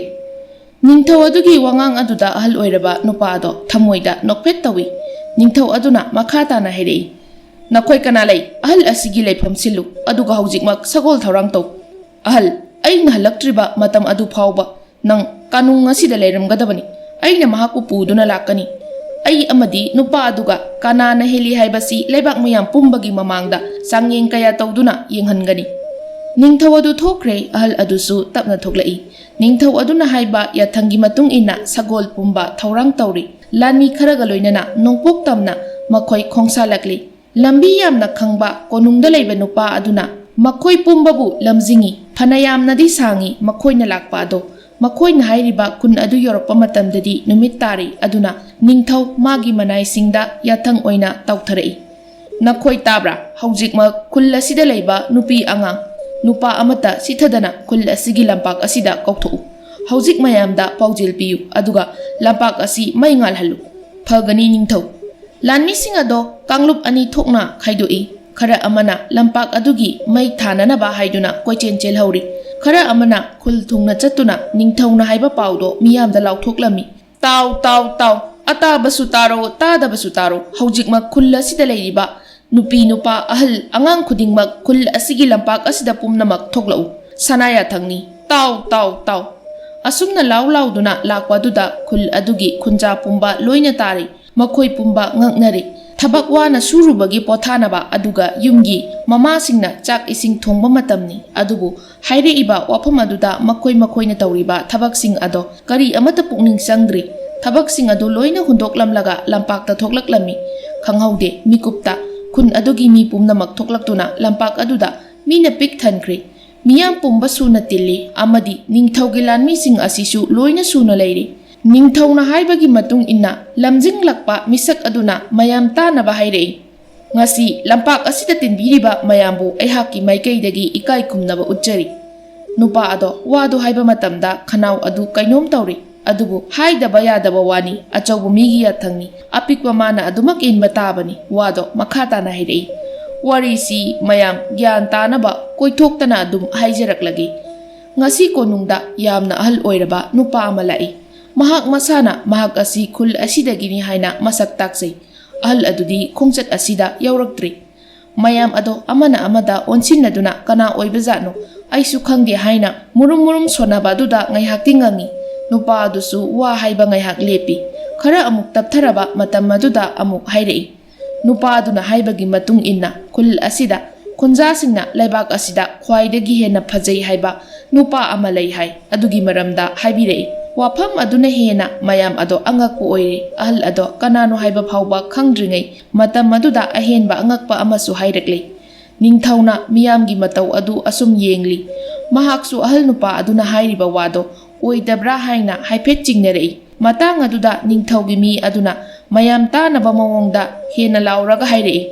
ꯅꯤꯡꯊꯧ ꯑꯗꯨꯒꯤ ꯋꯥꯉꯥꯡ ꯑꯗꯨꯗ ꯑꯍꯜ ꯑꯣꯏꯔꯕ ꯅꯨꯄꯥ ꯑꯗꯣ ꯊꯃꯣꯏꯗ ꯅꯣꯛꯐꯦꯠ ꯇꯧꯏ꯫ ꯅꯤꯡꯊꯧ ꯑꯗꯨꯅ ꯃꯈꯥ ꯇꯥꯅ ꯍꯥꯏꯔꯛꯏ, "ꯅꯈꯣꯏ ꯀꯅꯥ ꯂꯩ? ꯑꯍꯜ ꯑꯁꯤꯒꯤ ꯂꯩꯐꯝ ꯁꯤꯜꯂꯨ, ꯑꯗꯨꯒ ꯍꯧꯖꯤꯛꯃꯛ ꯁꯒꯣꯜ ꯊꯧꯔꯥꯡ ꯇꯧ꯫ ꯑꯍꯜ, ꯑꯩꯅ ꯍꯜꯂꯛꯇ꯭ꯔꯤꯕ ꯃꯇꯝ ꯑꯗꯨ ꯐꯥꯎꯕ ꯅꯪ ꯀꯥꯅꯨꯡ ꯑꯁꯤꯗ ꯂꯩꯔꯝꯒꯗꯕꯅꯤ꯫ ꯑꯩꯅ ꯃꯍꯥꯛꯄꯨ ꯄꯨꯗꯨꯅ ꯂꯥꯛꯀꯅꯤ꯫ ꯑꯩ ꯑꯃꯗꯤ ꯅꯨꯄꯥ ꯑꯗꯨꯒ ꯀꯅꯥꯅ ꯍꯦꯜꯂꯤ ꯍꯥꯏꯕꯁꯤ ꯂꯩꯕꯥꯛ ꯃꯌꯥꯝ ꯄꯨꯝꯕꯒꯤ ꯃꯃꯥꯡꯗ ꯆꯥꯡꯌꯦꯡ ꯀꯌꯥ ꯇꯧꯗꯨꯅ ꯌꯦꯡꯍꯟꯒꯅꯤ꯫" ꯅꯤꯡꯊꯧ ꯑꯗꯨ ꯊꯣꯛꯈ꯭ꯔꯦ꯫ ꯑꯍꯜ ꯑꯗꯨꯁꯨ ꯇꯞꯅ ꯊꯣꯛꯂꯛꯏ꯫ ꯅꯤꯡꯊꯧ ꯑꯗꯨꯅ ꯍꯥꯏꯕ ꯌꯥꯊꯪꯒꯤ ꯃꯇꯨꯡ ꯏꯟꯅ ꯁꯒꯣꯜ ꯄꯨꯝꯕ ꯊꯧꯔꯥꯡ ꯇꯧꯔꯤ꯫ ꯂꯥꯟꯃꯤ ꯈꯔꯒ ꯂꯣꯏꯅꯅ ꯅꯣꯡꯄꯣꯛ ꯇꯝꯅ ꯃꯈꯣꯏ ꯈꯣꯡꯁꯥꯜꯂꯛꯂꯤ꯫ ꯂꯝꯕꯤ ꯌꯥꯝꯅ ꯈꯪꯕ ꯀꯣꯅꯨꯡꯗ ꯂꯩꯕ ꯅꯨꯄꯥ ꯑꯗꯨꯅ ꯃꯈꯣꯏ ꯄꯨꯝꯕꯕꯨ ꯂꯝꯖꯤꯡꯏ꯫ ꯐꯅ ꯌꯥꯝꯅꯗꯤ ꯁꯥꯡꯏ ꯃꯈꯣꯏꯅ ꯂꯥꯛꯄ ꯑꯗꯣ꯫ ꯃꯈꯣꯏꯅ ꯍꯥꯏꯔꯤꯕ ꯈꯨꯟ ꯑꯗꯨ ꯌꯧꯔꯛꯄ ꯃꯇꯝꯗꯗꯤ ꯅꯨꯃꯤꯠ ꯇꯥꯔꯤ꯫ ꯑꯗꯨꯅ ꯅꯤꯡꯊꯧ ꯃꯥꯒꯤ ꯃꯅꯥꯏꯁꯤꯡꯗ ꯌꯥꯊꯪ ꯑꯣꯏꯅ ꯇꯧꯊꯔꯛꯏ, "ꯅꯈꯣꯏ ꯇꯥꯕ꯭ꯔꯥ? ꯍꯧꯖꯤꯛꯃꯛ ꯈꯨꯜ ꯑꯁꯤꯗ ꯂꯩꯕ ꯅꯨꯄꯤ ꯑꯉꯥꯡ, ꯅꯨꯄꯥ ꯑꯃꯠꯇ ꯆꯤꯊꯗꯅ ꯈꯨꯜ ꯑꯁꯤꯒꯤ ꯂꯝꯄꯥꯛ ꯑꯁꯤꯗ ꯀꯧꯊꯣꯛꯎ꯫ ꯍꯧꯖꯤꯛ ꯃꯌꯥꯝꯗ ꯄꯥꯎꯖꯦꯜ ꯄꯤꯌꯨ, ꯑꯗꯨꯒ ꯂꯝꯄꯥꯛ ꯑꯁꯤ ꯃꯩ ꯉꯥꯜꯍꯜꯂꯨ꯫" "ꯐꯒꯅꯤ ꯅꯤꯡꯊꯧ꯫" ꯂꯥꯟꯃꯤꯁꯤꯡ ꯑꯗꯣ ꯀꯥꯡꯂꯨꯞ ꯑꯅꯤ ꯊꯣꯛꯅ ꯈꯥꯏꯗꯣꯛꯏ꯫ ꯈꯔ ꯑꯃꯅ ꯂꯝꯄꯥꯛ ꯑꯗꯨꯒꯤ ꯃꯩ ꯊꯥꯅꯅꯕ ꯍꯥꯏꯗꯨꯅ ꯀꯣꯏꯆꯦꯟ ꯆꯦꯜꯍꯧꯔꯤ꯫ ꯈꯔ ꯑꯃꯅ ꯈꯨꯜ ꯊꯨꯡꯅ ꯆꯠꯇꯨꯅ ꯅꯤꯡꯊꯧꯅ ꯍꯥꯏꯕ ꯄꯥꯎꯗꯣ ꯃꯤꯌꯥꯝꯗ ꯂꯥꯎꯊꯣꯛꯂꯝꯃꯤ꯫ "ꯇꯥꯎ, ꯇꯥꯎ, ꯇꯥꯎ! ꯑꯇꯥꯕꯁꯨ ꯇꯥꯔꯣ, ꯇꯥꯗꯕꯁꯨ ꯇꯥꯔꯣ꯫ ꯍꯧꯖꯤꯛꯃꯛ ꯈꯨꯜ ꯑꯁꯤꯗ ꯂꯩꯔꯤꯕ ꯅꯨꯄꯤ, ꯅꯨꯄꯥ, ꯑꯍꯜ, ꯑꯉꯥꯡ ꯈꯨꯗꯤꯡꯃꯛ ꯈꯨꯜ ꯑꯁꯤꯒꯤ ꯂꯝꯄꯥꯛ ꯑꯁꯤꯗ ꯄꯨꯝꯅꯃꯛ ꯊꯣꯛꯂꯛꯎ꯫ ꯁꯅꯥ ꯌꯥꯊꯪꯅꯤ꯫ ꯇꯥꯎ, ꯇꯥꯎ, ꯇꯥꯎ!" ꯑꯁꯨꯝꯅ ꯂꯥꯎ ꯂꯥꯎꯗꯨꯅ ꯂꯥꯛꯄ ꯑꯗꯨꯗ ꯈꯨꯜ ꯑꯗꯨꯒꯤ ꯈꯨꯟꯖꯥ ꯄꯨꯝꯕ ꯂꯣꯏꯅ ꯇꯥꯔꯤ꯫ ꯃꯈꯣꯏ ꯄꯨꯝꯕ ꯉꯛꯅꯔꯤ꯫ ꯊꯕꯛ ꯋꯥꯅ ꯁꯨꯔꯨꯕꯒꯤ ꯄꯣꯊꯥꯅꯕ ꯑꯗꯨꯒ ꯌꯨꯝꯒꯤ ꯃꯃꯥꯁꯤꯡꯅ ꯆꯥꯛ ꯏꯁꯤꯡ ꯊꯣꯡꯕ ꯃꯇꯝꯅꯤ꯫ ꯑꯗꯨꯕꯨ ꯍꯥꯏꯔꯛꯏꯕ ꯋꯥꯐꯝ ꯑꯗꯨꯗ ꯃꯈꯣꯏ ꯃꯈꯣꯏꯅ ꯇꯧꯔꯤꯕ ꯊꯕꯛꯁꯤꯡ ꯑꯗꯣ ꯀꯔꯤ ꯑꯃꯠꯇ ꯄꯨꯛꯅꯤꯡ ꯆꯪꯗ꯭ꯔꯤ꯫ ꯊꯕꯛꯁꯤꯡ ꯑꯗꯨ ꯂꯣꯏꯅ ꯍꯨꯟꯗꯣꯛꯂꯝꯂꯒ ꯂꯝꯄꯥꯛꯇ ꯊꯣꯛꯂꯛꯂꯝꯃꯤ꯫ ꯈꯪꯍꯧꯗꯦ, ꯃꯤꯀꯨꯞꯇ ꯈꯨꯟ ꯑꯗꯨꯒꯤ ꯃꯤ ꯄꯨꯝꯅꯃꯛ ꯊꯣꯛꯂꯛꯇꯨꯅ ꯂꯝꯄꯥꯛ ꯑꯗꯨꯗ ꯃꯤꯅ ꯄꯤꯛ ꯊꯟꯈ꯭ꯔꯦ꯫ ꯃꯤꯌꯥꯝ ꯄꯨꯝꯕ ꯁꯨꯅ ꯇꯤꯜꯂꯤ ꯑꯃꯗꯤ ꯅꯤꯡꯊꯧꯒꯤ ꯂꯥꯟꯃꯤꯁꯤꯡ ꯑꯁꯤꯁꯨ ꯂꯣꯏꯅ ꯁꯨꯅ ꯂꯩꯔꯤ꯫ ꯅꯤꯡꯊꯧꯅ ꯍꯥꯏꯕꯒꯤ ꯃꯇꯨꯡ ꯏꯟꯅ ꯂꯝꯖꯤꯡꯂꯛꯄ ꯃꯤꯁꯛ ꯑꯗꯨꯅ ꯃꯌꯥꯝ ꯇꯥꯅꯕ ꯍꯥꯏꯔꯛꯏ, "ꯉꯁꯤ ꯂꯝꯄꯥꯛ ꯑꯁꯤꯗ ꯇꯤꯟꯕꯤꯔꯤꯕ ꯃꯌꯥꯝꯕꯨ ꯑꯩꯍꯥꯛꯀꯤ ꯃꯥꯏꯀꯩꯗꯒꯤ ꯏꯀꯥꯏ ꯈꯨꯝꯅꯕ ꯎꯠꯆꯔꯤ꯫" ꯅꯨꯄꯥ ꯑꯗꯣ ꯋꯥꯗꯨ ꯍꯥꯏꯕ ꯃꯇꯝꯗ ꯈꯅꯥꯎ ꯑꯗꯨ ꯀꯩꯅꯣꯝ ꯇꯧꯔꯤ꯫ ꯑꯗꯨꯕꯨ ꯍꯥꯏꯗꯕ ꯌꯥꯗꯕ ꯋꯥꯅꯤ, ꯑꯆꯧꯕ ꯃꯤꯒꯤ ꯌꯥꯊꯪꯅꯤ꯫ ꯑꯄꯤꯛꯄ ꯃꯥꯅ ꯑꯗꯨꯃꯛ ꯏꯟꯕ ꯇꯥꯕꯅꯤ꯫ ꯋꯥꯗꯣ ꯃꯈꯥ ꯇꯥꯅ ꯍꯥꯏꯔꯛꯏ꯫ ꯋꯥꯔꯤꯁꯤ ꯃꯌꯥꯝ ꯒ꯭ꯌꯥꯟ ꯇꯥꯅꯕ ꯀꯣꯏꯊꯣꯛꯇꯅ ꯑꯗꯨꯝ ꯍꯥꯏꯖꯔꯛꯂꯒꯦ꯫ ꯉꯁꯤ ꯀꯣꯅꯨꯡꯗ ꯌꯥꯝꯅ ꯑꯍꯜ ꯑꯣꯏꯔꯕ ꯅꯨꯄꯥ ꯑꯃ ꯂꯥꯛꯏ꯫ ꯃꯍꯥꯛ ꯃꯁꯥꯅ ꯃꯍꯥꯛ ꯑꯁꯤ ꯈꯨꯜ ꯑꯁꯤꯗꯒꯤꯅꯤ ꯍꯥꯏꯅ ꯃꯁꯛ ꯇꯥꯛꯆꯩ꯫ ꯑꯍꯜ ꯑꯗꯨꯗꯤ ꯈꯣꯡꯆꯠ ꯑꯁꯤꯗ ꯌꯥꯎꯔꯛꯇ꯭ꯔꯤ꯫ ꯃꯌꯥꯝ ꯑꯗꯣ ꯑꯃꯅ ꯑꯃꯗ ꯑꯣꯟꯁꯤꯟꯅꯗꯨꯅ "ꯀꯅꯥ ꯑꯣꯏꯕꯖꯥꯠꯅꯣ? ꯑꯩꯁꯨ ꯈꯪꯗꯦ" ꯍꯥꯏꯅ ꯃꯨꯔꯨꯝ ꯃꯨꯔꯨꯝ ꯁꯣꯟꯅꯕ ꯑꯗꯨꯗ ꯉꯥꯏꯍꯥꯛꯇꯤ ꯉꯪꯉꯤ꯫ ꯅꯨꯄꯥ ꯑꯗꯨꯁꯨ ꯋꯥ ꯍꯥꯏꯕ ꯉꯥꯏꯍꯥꯛ ꯂꯦꯞꯄꯤ꯫ ꯈꯔ ꯑꯃꯨꯛ ꯇꯞꯊꯔꯕ ꯃꯇꯝ ꯑꯗꯨꯗ ꯑꯃꯨꯛ ꯍꯥꯏꯔꯛꯏ꯫ ꯅꯨꯄꯥ ꯑꯗꯨꯅ ꯍꯥꯏꯕꯒꯤ ꯃꯇꯨꯡ ꯏꯟꯅ, ꯈꯨꯜ ꯑꯁꯤꯗ ꯈꯨꯟꯖꯥꯁꯤꯡꯅ ꯂꯩꯕꯥꯛ ꯑꯁꯤꯗ ꯈ꯭ꯋꯥꯏꯗꯒꯤ ꯍꯦꯟꯅ ꯐꯖꯩ ꯍꯥꯏꯕ ꯅꯨꯄꯥ ꯑꯃ ꯂꯩ ꯍꯥꯏ꯫ ꯑꯗꯨꯒꯤ ꯃꯔꯝꯗ ꯍꯥꯏꯕꯤꯔꯛꯏ꯫ ꯋꯥꯐꯝ ꯑꯗꯨꯅ ꯍꯦꯟꯅ ꯃꯌꯥꯝ ꯑꯗꯣ ꯑꯉꯛꯄ ꯑꯣꯏꯔꯦ꯫ ꯑꯍꯜ ꯑꯗꯣ ꯀꯅꯥꯅꯣ ꯍꯥꯏꯕ ꯐꯥꯎꯕ ꯈꯪꯗ꯭ꯔꯤꯉꯩ ꯃꯇꯝ ꯑꯗꯨꯗ ꯑꯍꯦꯟꯕ ꯑꯉꯛꯄ ꯑꯃꯁꯨ ꯍꯥꯏꯔꯛꯂꯦ꯫ ꯅꯤꯡꯊꯧꯅ ꯃꯤꯌꯥꯝꯒꯤ ꯃꯇꯧ ꯑꯗꯨ ꯑꯁꯨꯝ ꯌꯦꯡꯂꯤ꯫ ꯃꯍꯥꯛꯁꯨ ꯑꯍꯜ ꯅꯨꯄꯥ ꯑꯗꯨꯅ ꯍꯥꯏꯔꯤꯕ ꯋꯥꯗꯣ ꯑꯣꯏꯗꯕ꯭ꯔꯥ ꯍꯥꯏꯅ ꯍꯥꯏꯐꯦꯠ ꯆꯤꯡꯅꯔꯛꯏ꯫ ꯃꯇꯥꯡ ꯑꯗꯨꯗ ꯅꯤꯡꯊꯧꯒꯤ ꯃꯤ ꯑꯗꯨꯅ ꯃꯌꯥꯝ ꯇꯥꯅꯕ ꯃꯑꯣꯡꯗ ꯍꯦꯟꯅ ꯂꯥꯎꯔꯒ ꯍꯥꯏꯔꯛꯏ꯫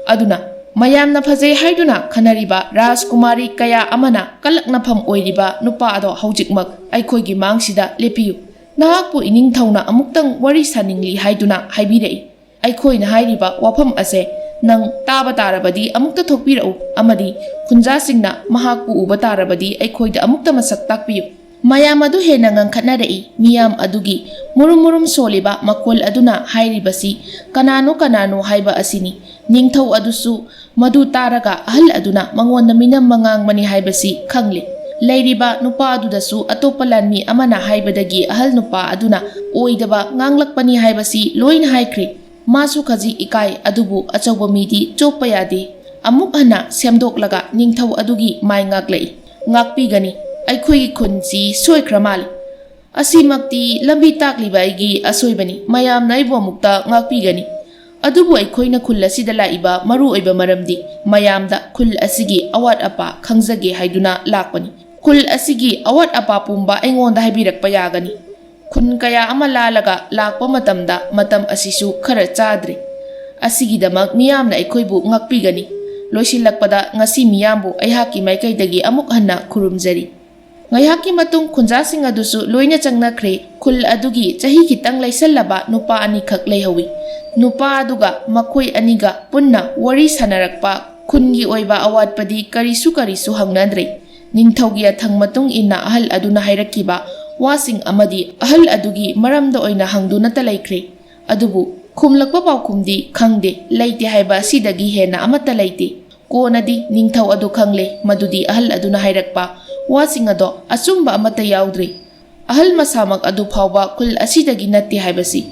ꯑꯗꯨꯅ ꯃꯌꯥꯝꯅ ꯐꯖꯩ ꯍꯥꯏꯗꯨꯅ ꯈꯟꯅꯔꯤꯕ ꯔꯥꯖꯀꯨꯃꯥꯔꯤ ꯀꯌꯥ ꯑꯃꯅ ꯀꯂꯛꯅꯐꯝ ꯑꯣꯏꯔꯤꯕ ꯅꯨꯄꯥ ꯑꯗꯣ ꯍꯧꯖꯤꯛꯃꯛ ꯑꯩꯈꯣꯏꯒꯤ ꯃꯥꯡꯁꯤꯗ ꯂꯦꯞꯄꯤꯌꯨ꯫ ꯅꯍꯥꯛꯄꯨ ꯏꯅꯤꯡꯊꯧꯅ ꯑꯃꯨꯛꯇꯪ ꯋꯥꯔꯤ ꯁꯥꯅꯤꯡꯂꯤ ꯍꯥꯏꯗꯨꯅ ꯍꯥꯏꯕꯤꯔꯛꯏ꯫ ꯑꯩꯈꯣꯏꯅ ꯍꯥꯏꯔꯤꯕ ꯋꯥꯐꯝ ꯑꯁꯦ ꯅꯪ ꯇꯥꯕ ꯇꯥꯔꯕꯗꯤ ꯑꯃꯨꯛꯇ ꯊꯣꯛꯄꯤꯔꯛꯎ, ꯑꯃꯗꯤ ꯈꯨꯟꯖꯥꯁꯤꯡꯅ ꯃꯍꯥꯛꯄꯨ ꯎꯕ ꯇꯥꯔꯕꯗꯤ ꯑꯩꯈꯣꯏꯗ ꯑꯃꯨꯛꯇ ꯃꯁꯛ ꯇꯥꯛꯄꯤꯌꯨ꯫ ꯃꯌꯥꯝ ꯑꯗꯨ ꯍꯦꯟꯅ ꯉꯪꯈꯠꯅꯔꯛꯏ꯫ ꯃꯤꯌꯥꯝ ꯑꯗꯨꯒꯤ ꯃꯨꯔꯨꯝ ꯃꯨꯔꯨꯝ ꯁꯣꯜꯂꯤꯕ ꯃꯈꯣꯜ ꯑꯗꯨꯅ ꯍꯥꯏꯔꯤꯕꯁꯤ ꯀꯅꯥꯅꯣ ꯀꯅꯥꯅꯣ ꯍꯥꯏꯕ ꯑꯁꯤꯅꯤ꯫ ꯅꯤꯡꯊꯧ ꯑꯗꯨꯁꯨ ꯃꯗꯨ ꯇꯥꯔꯒ ꯑꯍꯜ ꯑꯗꯨꯅ ꯃꯉꯣꯟꯗ ꯃꯤꯅꯝꯕ ꯉꯥꯡꯕꯅꯤ ꯍꯥꯏꯕꯁꯤ ꯈꯪꯂꯦ꯫ ꯂꯩꯔꯤꯕ ꯅꯨꯄꯥ ꯑꯗꯨꯗꯁꯨ ꯑꯇꯣꯞꯄ ꯂꯥꯟꯃꯤ ꯑꯃꯅ ꯍꯥꯏꯕꯗꯒꯤ ꯑꯍꯜ ꯅꯨꯄꯥ ꯑꯗꯨꯅ ꯑꯣꯏꯗꯕ ꯉꯥꯡꯂꯛꯄꯅꯤ ꯍꯥꯏꯕꯁꯤ ꯂꯣꯏꯅ ꯍꯥꯏꯈ꯭ꯔꯦ꯫ ꯃꯥꯁꯨ ꯈꯖꯤꯛ ꯏꯀꯥꯏ, ꯑꯗꯨꯕꯨ ꯑꯆꯧꯕ ꯃꯤꯗꯤ ꯆꯣꯞꯄ ꯌꯥꯗꯦ꯫ ꯑꯃꯨꯛ ꯍꯟꯅ ꯁꯦꯝꯗꯣꯛꯂꯒ ꯅꯤꯡꯊꯧ ꯑꯗꯨꯒꯤ ꯃꯥꯏ ꯉꯥꯛꯂꯛꯏ꯫ "ꯉꯥꯛꯄꯤꯒꯅꯤ, ꯑꯩꯈꯣꯏꯒꯤ ꯈꯨꯟꯁꯤ ꯁꯣꯏꯈ꯭ꯔ ꯃꯥꯜꯂꯤ꯫ ꯑꯁꯤꯃꯛꯇꯤ ꯂꯝꯕꯤ ꯇꯥꯛꯂꯤꯕ ꯑꯩꯒꯤ ꯑꯁꯣꯏꯕꯅꯤ꯫ ꯃꯌꯥꯝꯅ ꯑꯩꯕꯨ ꯑꯃꯨꯛꯇ ꯉꯥꯛꯄꯤꯒꯅꯤ꯫ ꯑꯗꯨꯕꯨ ꯑꯩꯈꯣꯏꯅ ꯈꯨꯜ ꯑꯁꯤꯗ ꯂꯥꯛꯏꯕ ꯃꯔꯨ ꯑꯣꯏꯕ ꯃꯔꯝꯗꯤ ꯃꯌꯥꯝꯗ ꯈꯨꯜ ꯑꯁꯤꯒꯤ ꯑꯋꯥꯠ ꯑꯄꯥ ꯈꯪꯖꯒꯦ ꯍꯥꯏꯗꯨꯅ ꯂꯥꯛꯄꯅꯤ꯫ ꯈꯨꯜ ꯑꯁꯤꯒꯤ ꯑꯋꯥꯠ ꯑꯄꯥ ꯄꯨꯝꯕ ꯑꯩꯉꯣꯟꯗ ꯍꯥꯏꯕꯤꯔꯛꯄ ꯌꯥꯒꯅꯤ꯫ ꯈꯨꯟ ꯀꯌꯥ ꯑꯃ ꯂꯥꯜꯂꯒ ꯂꯥꯛꯄ ꯃꯇꯝꯗ ꯃꯇꯝ ꯑꯁꯤꯁꯨ ꯈꯔ ꯆꯥꯗ꯭ꯔꯤ꯫ ꯑꯁꯤꯒꯤꯗꯃꯛ ꯃꯤꯌꯥꯝꯅ ꯑꯩꯈꯣꯏꯕꯨ ꯉꯥꯛꯄꯤꯒꯅꯤ꯫ ꯂꯣꯏꯁꯤꯜꯂꯛꯄꯗ ꯉꯁꯤ ꯃꯤꯌꯥꯝꯕꯨ ꯑꯩꯍꯥꯛꯀꯤ ꯃꯥꯏꯀꯩꯗꯒꯤ ꯑꯃꯨꯛ ꯍꯟꯅ ꯈꯨꯔꯨꯝꯖꯔꯤ꯫" ꯉꯥꯏꯍꯥꯛꯀꯤ ꯃꯇꯨꯡ ꯈꯨꯟꯖꯥꯁꯤꯡ ꯑꯗꯨꯁꯨ ꯂꯣꯏꯅ ꯆꯪꯅꯈ꯭ꯔꯦ꯫ ꯈꯨꯜ ꯑꯗꯨꯒꯤ ꯆꯍꯤ ꯈꯤꯇꯪ ꯂꯩꯁꯜꯂꯕ ꯅꯨꯄꯥ ꯑꯅꯤꯈꯛ ꯂꯩꯍꯧꯏ꯫ ꯅꯨꯄꯥ ꯑꯗꯨꯒ ꯃꯈꯣꯏ ꯑꯅꯤꯒ ꯄꯨꯟꯅ ꯋꯥꯔꯤ ꯁꯥꯟꯅꯔꯛꯄ ꯈꯨꯟꯒꯤ ꯑꯣꯏꯕ ꯑꯋꯥꯠꯄꯗꯤ ꯀꯔꯤꯁꯨ ꯀꯔꯤꯁꯨ ꯍꯪꯅꯗ꯭ꯔꯦ꯫ ꯅꯤꯡꯊꯧꯒꯤ ꯌꯥꯊꯪ ꯃꯇꯨꯡ ꯏꯟꯅ ꯑꯍꯜ ꯑꯗꯨꯅ ꯍꯥꯏꯔꯛꯈꯤꯕ ꯋꯥꯁꯤꯡ ꯑꯃꯗꯤ ꯑꯍꯜ ꯑꯗꯨꯒꯤ ꯃꯔꯝꯗ ꯑꯣꯏꯅ ꯍꯪꯗꯨꯅꯇ ꯂꯩꯈ꯭ꯔꯦ꯫ ꯑꯗꯨꯕꯨ ꯈꯨꯝꯂꯛꯄ ꯄꯥꯎꯈꯨꯝꯗꯤ ꯈꯪꯗꯦ, ꯂꯩꯇꯦ ꯍꯥꯏꯕ ꯑꯁꯤꯗꯒꯤ ꯍꯦꯟꯅ ꯑꯃꯠꯇ ꯂꯩꯇꯦ꯫ ꯀꯣꯟꯅꯗꯤ ꯅꯤꯡꯊꯧ ꯑꯗꯨ ꯈꯪꯂꯦ ꯃꯗꯨꯗꯤ ꯑꯍꯜ ꯑꯗꯨꯅ ꯍꯥꯏꯔꯛꯄ ꯋꯥꯁꯤꯡ ꯑꯗꯣ ꯑꯆꯨꯝꯕ ꯑꯃꯠꯇ ꯌꯥꯎꯗ꯭ꯔꯦ꯫ ꯑꯍꯜ ꯃꯁꯥꯃꯛ ꯑꯗꯨ ꯐꯥꯎꯕ ꯈꯨꯜ ꯑꯁꯤꯗꯒꯤ ꯅꯠꯇꯦ ꯍꯥꯏꯕꯁꯤ꯫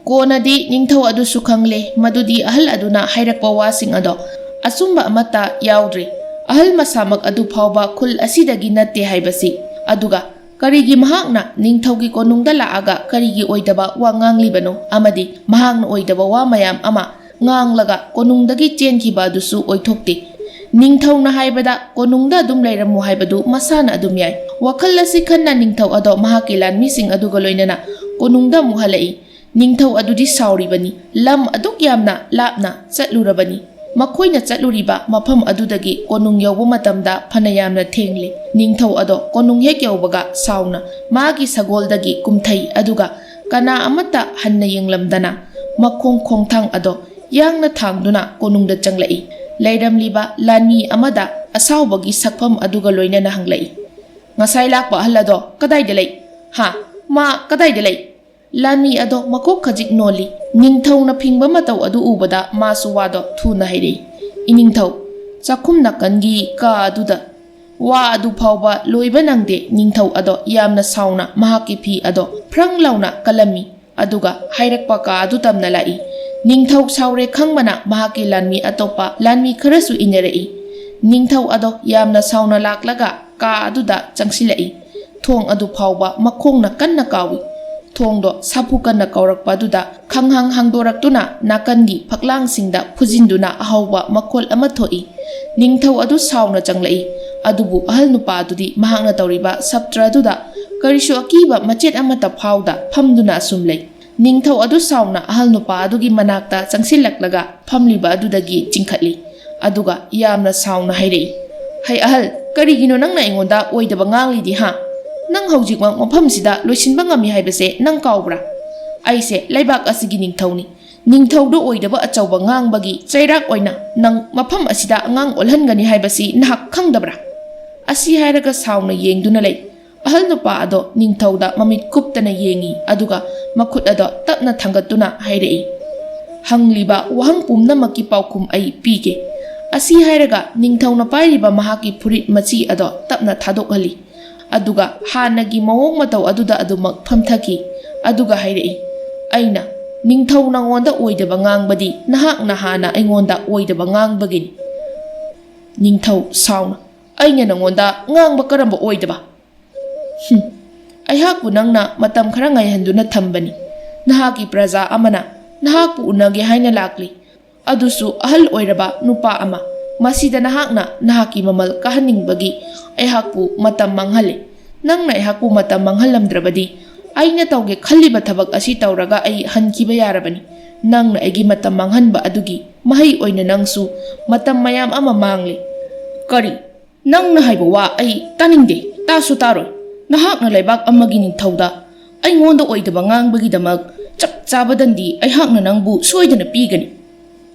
ꯀꯣꯟꯅꯗꯤ ꯅꯤꯡꯊꯧ ꯑꯗꯨꯁꯨ ꯈꯪꯂꯦ ꯃꯗꯨꯗꯤ ꯑꯍꯜ ꯑꯗꯨꯅ ꯍꯥꯏꯔꯛꯄ ꯋꯥꯁꯤꯡ ꯑꯗꯣ ꯑꯆꯨꯝꯕ ꯑꯃꯠꯇ ꯌꯥꯎꯗ꯭ꯔꯦ꯫ ꯑꯍꯜ ꯃꯁꯥꯃꯛ ꯑꯗꯨ ꯐꯥꯎꯕ ꯈꯨꯜ ꯑꯁꯤꯗꯒꯤ ꯅꯠꯇꯦ ꯍꯥꯏꯕꯁꯤ꯫ ꯑꯗꯨꯒ ꯀꯔꯤꯒꯤ ꯃꯍꯥꯛꯅ ꯅꯤꯡꯊꯧꯒꯤ ꯀꯣꯅꯨꯡꯗ ꯂꯥꯛꯑꯒ ꯀꯔꯤꯒꯤ ꯑꯣꯏꯗꯕ ꯋꯥ ꯉꯥꯡꯂꯤꯕꯅꯣ ꯑꯃꯗꯤ ꯃꯍꯥꯛꯅ ꯑꯣꯏꯗꯕ ꯋꯥ ꯃꯌꯥꯝ ꯑꯃ ꯉꯥꯡꯂꯒ ꯀꯣꯅꯨꯡꯗꯒꯤ ꯆꯦꯟꯈꯤꯕ ꯑꯗꯨꯁꯨ ꯑꯣꯏꯊꯣꯛꯇꯦ꯫ ꯅꯤꯡꯊꯧꯅ ꯍꯥꯏꯕꯗ ꯀꯣꯅꯨꯡꯗ ꯑꯗꯨꯝ ꯂꯩꯔꯝꯃꯨ ꯍꯥꯏꯕꯗꯨ ꯃꯁꯥꯅ ꯑꯗꯨꯝ ꯌꯥꯏ꯫ ꯋꯥꯈꯜ ꯑꯁꯤ ꯈꯟꯅ ꯅꯤꯡꯊꯧ ꯑꯗꯣ ꯃꯍꯥꯛꯀꯤ ꯂꯥꯟꯃꯤꯁꯤꯡ ꯑꯗꯨꯒ ꯂꯣꯏꯅꯅ ꯀꯣꯅꯨꯡꯗ ꯑꯃꯨꯛ ꯍꯜꯂꯛꯏ꯫ ꯅꯤꯡꯊꯧ ꯑꯗꯨꯗꯤ ꯁꯥꯎꯔꯤꯕꯅꯤ꯫ ꯂꯝ ꯑꯗꯨꯛ ꯌꯥꯝꯅ ꯂꯥꯞꯅ ꯆꯠꯂꯨꯔꯕꯅꯤ꯫ ꯃꯈꯣꯏꯅ ꯆꯠꯂꯨꯔꯤꯕ ꯃꯐꯝ ꯑꯗꯨꯗꯒꯤ ꯀꯣꯅꯨꯡ ꯌꯧꯕ ꯃꯇꯝꯗ ꯐꯅ ꯌꯥꯝꯅ ꯊꯦꯡꯂꯦ꯫ ꯅꯤꯡꯊꯧ ꯑꯗꯣ ꯀꯣꯅꯨꯡ ꯍꯦꯛ ꯌꯧꯕꯒ ꯁꯥꯎꯅ ꯃꯥꯒꯤ ꯁꯒꯣꯜꯗꯒꯤ ꯀꯨꯝꯊꯩ, ꯑꯗꯨꯒ ꯀꯅꯥ ꯑꯃꯠꯇ ꯍꯟꯅ ꯌꯦꯡꯂꯝꯗꯅ ꯃꯈꯣꯡ ꯈꯣꯡꯊꯥꯡ ꯑꯗꯣ ꯌꯥꯡꯅ ꯊꯥꯡꯗꯨꯅ ꯀꯣꯅꯨꯡꯗ ꯆꯪꯂꯛꯏ꯫ ꯂꯩꯔꯝꯂꯤꯕ ꯂꯥꯟꯃꯤ ꯑꯃꯗ ꯑꯁꯥꯎꯕꯒꯤ ꯁꯛꯐꯝ ꯑꯗꯨꯒ ꯂꯣꯏꯅꯅ ꯍꯪꯂꯛꯏ, "ꯉꯁꯥꯏ ꯂꯥꯛꯄ ꯑꯍꯜ ꯑꯗꯣ ꯀꯗꯥꯏꯗ ꯂꯩ? ꯍꯥ? ꯃꯥ ꯀꯗꯥꯏꯗ ꯂꯩ?" ꯂꯥꯟꯃꯤ ꯑꯗꯣ ꯃꯀꯣꯛ ꯈꯖꯤꯛ ꯅꯣꯜꯂꯤ꯫ ꯅꯤꯡꯊꯧꯅ ꯐꯤꯡꯕ ꯃꯇꯧ ꯑꯗꯨ ꯎꯕꯗ ꯃꯥꯁꯨ ꯋꯥꯗꯣ ꯊꯨꯅ ꯍꯥꯏꯔꯛꯏ, "ꯏꯅꯤꯡꯊꯧ, ꯆꯥꯛꯈꯨꯝ ꯅꯥꯀꯟꯒꯤ ꯀꯥ ꯑꯗꯨꯗ"꯫ ꯋꯥ ꯑꯗꯨ ꯐꯥꯎꯕ ꯂꯣꯏꯕ ꯅꯪꯗꯦ꯫ ꯅꯤꯡꯊꯧ ꯑꯗꯣ ꯌꯥꯝꯅ ꯁꯥꯎꯅ ꯃꯍꯥꯛꯀꯤ ꯐꯤ ꯑꯗꯣ ꯐ꯭ꯔꯪ ꯂꯥꯎꯅ ꯀꯜꯂꯝꯃꯤ꯫ ꯑꯗꯨꯒ ꯍꯥꯏꯔꯛꯄ ꯀꯥ ꯑꯗꯨ ꯇꯝꯅ ꯂꯥꯛꯏ꯫ ꯅꯤꯡꯊꯧ ꯁꯥꯎꯔꯦ ꯈꯪꯕꯅ ꯃꯍꯥꯛꯀꯤ ꯂꯥꯟꯃꯤ ꯑꯇꯣꯞꯄ ꯂꯥꯟꯃꯤ ꯈꯔꯁꯨ ꯏꯟꯅꯔꯛꯏ꯫ ꯅꯤꯡꯊꯧ ꯑꯗꯣ ꯌꯥꯝꯅ ꯁꯥꯎꯅ ꯂꯥꯛꯂꯒ ꯀꯥ ꯑꯗꯨꯗ ꯆꯪꯁꯤꯜꯂꯛꯏ꯫ ꯊꯣꯡ ꯑꯗꯨ ꯐꯥꯎꯕ ꯃꯈꯣꯡꯅ ꯀꯟꯅ ꯀꯥꯎꯏ꯫ ꯊꯣꯡꯗꯣ ꯁꯥꯐꯨ ꯀꯟꯅ ꯀꯧꯔꯛꯄ ꯑꯗꯨꯗ ꯈꯪꯍꯥꯡ ꯍꯥꯡꯗꯣꯔꯛꯇꯨꯅ ꯅꯥꯀꯟꯒꯤ ꯐꯛꯂꯥꯡꯁꯤꯡꯗ ꯐꯨꯖꯤꯟꯗꯨꯅ ꯑꯍꯧꯕ ꯃꯈꯣꯜ ꯑꯃ ꯊꯣꯛꯏ꯫ ꯅꯤꯡꯊꯧ ꯑꯗꯨ ꯁꯥꯎꯅ ꯆꯪꯂꯛꯏ꯫ ꯑꯗꯨꯕꯨ ꯑꯍꯜ ꯅꯨꯄꯥ ꯑꯗꯨꯗꯤ ꯃꯍꯥꯛꯅ ꯇꯧꯔꯤꯕ ꯁꯞꯇ꯭ꯔ ꯑꯗꯨꯗ ꯀꯔꯤꯁꯨ ꯑꯀꯤꯕ ꯃꯆꯦꯠ ꯑꯃꯠꯇ ꯐꯥꯎꯗ ꯐꯝꯗꯨꯅ ꯑꯁꯨꯝ ꯂꯩ꯫ ꯅꯤꯡꯊꯧ ꯑꯗꯨ ꯁꯥꯎꯅ ꯑꯍꯜ ꯅꯨꯄꯥ ꯑꯗꯨꯒꯤ ꯃꯅꯥꯛꯇ ꯆꯪꯁꯤꯜꯂꯛꯂꯒ ꯐꯝꯂꯤꯕ ꯑꯗꯨꯗꯒꯤ ꯆꯤꯡꯈꯠꯂꯤ꯫ ꯑꯗꯨꯒ ꯌꯥꯝꯅ ꯁꯥꯎꯅ ꯍꯥꯏꯔꯛꯏ, "ꯍꯩ ꯑꯍꯜ, ꯀꯔꯤꯒꯤꯅꯣ ꯅꯪꯅ ꯑꯩꯉꯣꯟꯗ ꯑꯣꯏꯗꯕ ꯉꯥꯡꯂꯤꯗꯤ, ꯍꯥ? ꯅꯪ ꯍꯧꯖꯤꯛꯃꯛ ꯃꯐꯝꯁꯤꯗ ꯂꯣꯏꯁꯤꯟꯕ ꯉꯝꯃꯤ ꯍꯥꯏꯕꯁꯦ ꯅꯪ ꯀꯥꯎꯕ꯭ꯔꯥ? ꯑꯩꯁꯦ ꯂꯩꯕꯥꯛ ꯑꯁꯤꯒꯤ ꯅꯤꯡꯊꯧꯅꯤ꯫ ꯅꯤꯡꯊꯧꯗ ꯑꯣꯏꯗꯕ ꯑꯆꯧꯕ ꯉꯥꯡꯕꯒꯤ ꯆꯩꯔꯥꯛ ꯑꯣꯏꯅ ꯅꯪ ꯃꯐꯝ ꯑꯁꯤꯗ ꯑꯉꯥꯡ ꯑꯣꯜꯍꯟꯒꯅꯤ ꯍꯥꯏꯕꯁꯤ ꯅꯍꯥꯛ ꯈꯪꯗꯕ꯭ꯔꯥ?" ꯑꯁꯤ ꯍꯥꯏꯔꯒ ꯁꯥꯎꯅ ꯌꯦꯡꯗꯨꯅ ꯂꯩ꯫ ꯑꯍꯜ ꯅꯨꯄꯥ ꯑꯗꯣ ꯅꯤꯡꯊꯧꯗ ꯃꯃꯤꯠ ꯀꯨꯞꯇꯅ ꯌꯦꯡꯏ, ꯑꯗꯨꯒ ꯃꯈꯨꯠ ꯑꯗꯣ ꯇꯞꯅ ꯊꯥꯡꯒꯠꯇꯨꯅ ꯍꯥꯏꯔꯛꯏ, "ꯍꯪꯂꯤꯕ ꯋꯥꯍꯪ ꯄꯨꯝꯅꯃꯛꯀꯤ ꯄꯥꯎꯈꯨꯝ ꯑꯩ ꯄꯤꯒꯦ꯫" ꯑꯁꯤ ꯍꯥꯏꯔꯒ ꯅꯤꯡꯊꯧꯅ ꯄꯥꯏꯔꯤꯕ ꯃꯍꯥꯛꯀꯤ ꯐꯨꯔꯤꯠ ꯃꯆꯤ ꯑꯗꯣ ꯇꯞꯅ ꯊꯥꯗꯣꯛꯍꯜꯂꯤ, ꯑꯗꯨꯒ ꯍꯥꯟꯅꯒꯤ ꯃꯑꯣꯡ ꯃꯇꯧ ꯑꯗꯨꯗ ꯑꯗꯨꯃꯛ ꯐꯝꯊꯈꯤ, ꯑꯗꯨꯒ ꯍꯥꯏꯔꯛꯏ, "ꯑꯩꯅ ꯅꯤꯡꯊꯧ ꯅꯉꯣꯟꯗ ꯑꯣꯏꯗꯕ ꯉꯥꯡꯕꯗꯤ ꯅꯍꯥꯛꯅ ꯍꯥꯟꯅ ꯑꯩꯉꯣꯟꯗ ꯑꯣꯏꯗꯕ ꯉꯥꯡꯕꯒꯤꯅꯤ꯫" ꯅꯤꯡꯊꯧ ꯁꯥꯎꯅ, "ꯑꯩꯅ ꯅꯉꯣꯟꯗ ꯉꯥꯡꯕ ꯀꯔꯝꯕ ꯑꯣꯏꯗꯕ?" "ꯍꯨꯝ, ꯑꯩꯍꯥꯛꯄꯨ ꯅꯪꯅ ꯃꯇꯝ ꯈꯔ ꯉꯥꯏꯍꯟꯗꯨꯅ ꯊꯝꯕꯅꯤ꯫ ꯅꯍꯥꯛꯀꯤ ꯄ꯭ꯔꯖꯥ ꯑꯃꯅ ꯅꯍꯥꯛꯄꯨ ꯎꯅꯒꯦ ꯍꯥꯏꯅ ꯂꯥꯛꯂꯤ꯫ ꯑꯗꯨꯁꯨ ꯑꯍꯜ ꯑꯣꯏꯔꯕ ꯅꯨꯄꯥ ꯑꯃ꯫ ꯃꯁꯤꯗ ꯅꯍꯥꯛꯅ ꯅꯍꯥꯛꯀꯤ ꯃꯃꯜ ꯀꯥꯍꯟꯅꯤꯡꯕꯒꯤ ꯑꯩꯍꯥꯛꯄꯨ ꯃꯇꯝ ꯃꯥꯡꯍꯜꯂꯦ꯫ ꯅꯪꯅ ꯑꯩꯍꯥꯛꯄꯨ ꯃꯇꯝ ꯃꯥꯡꯍꯜꯂꯝꯗ꯭ꯔꯕꯗꯤ ꯑꯩꯅ ꯇꯧꯒꯦ ꯈꯜꯂꯤꯕ ꯊꯕꯛ ꯑꯁꯤ ꯇꯧꯔꯒ ꯑꯩ ꯍꯟꯈꯤꯕ ꯌꯥꯔꯕꯅꯤ꯫ ꯅꯪꯅ ꯑꯩꯒꯤ ꯃꯇꯝ ꯃꯥꯡꯍꯟꯕ ꯑꯗꯨꯒꯤ ꯃꯍꯩ ꯑꯣꯏꯅ ꯅꯪꯁꯨ ꯃꯇꯝ ꯃꯌꯥꯝ ꯑꯃ ꯃꯥꯡꯂꯦ꯫" "ꯀꯔꯤ? ꯅꯪꯅ ꯍꯥꯏꯕ ꯋꯥ ꯑꯩ ꯇꯥꯅꯤꯡꯗꯦ, ꯇꯥꯁꯨ ꯇꯥꯔꯣꯏ꯫ ꯅꯍꯥꯛꯅ ꯂꯩꯕꯥꯛ ꯑꯃꯒꯤ ꯅꯤꯡꯊꯧꯗ ꯑꯩꯉꯣꯟꯗ ꯑꯣꯏꯗꯕ ꯉꯥꯡꯕꯒꯤꯗꯃꯛ ꯆꯞ ꯆꯥꯕ ꯗꯟꯗꯤ ꯑꯩꯍꯥꯛꯅ ꯅꯪꯕꯨ ꯁꯣꯏꯗꯅ ꯄꯤꯒꯅꯤ꯫"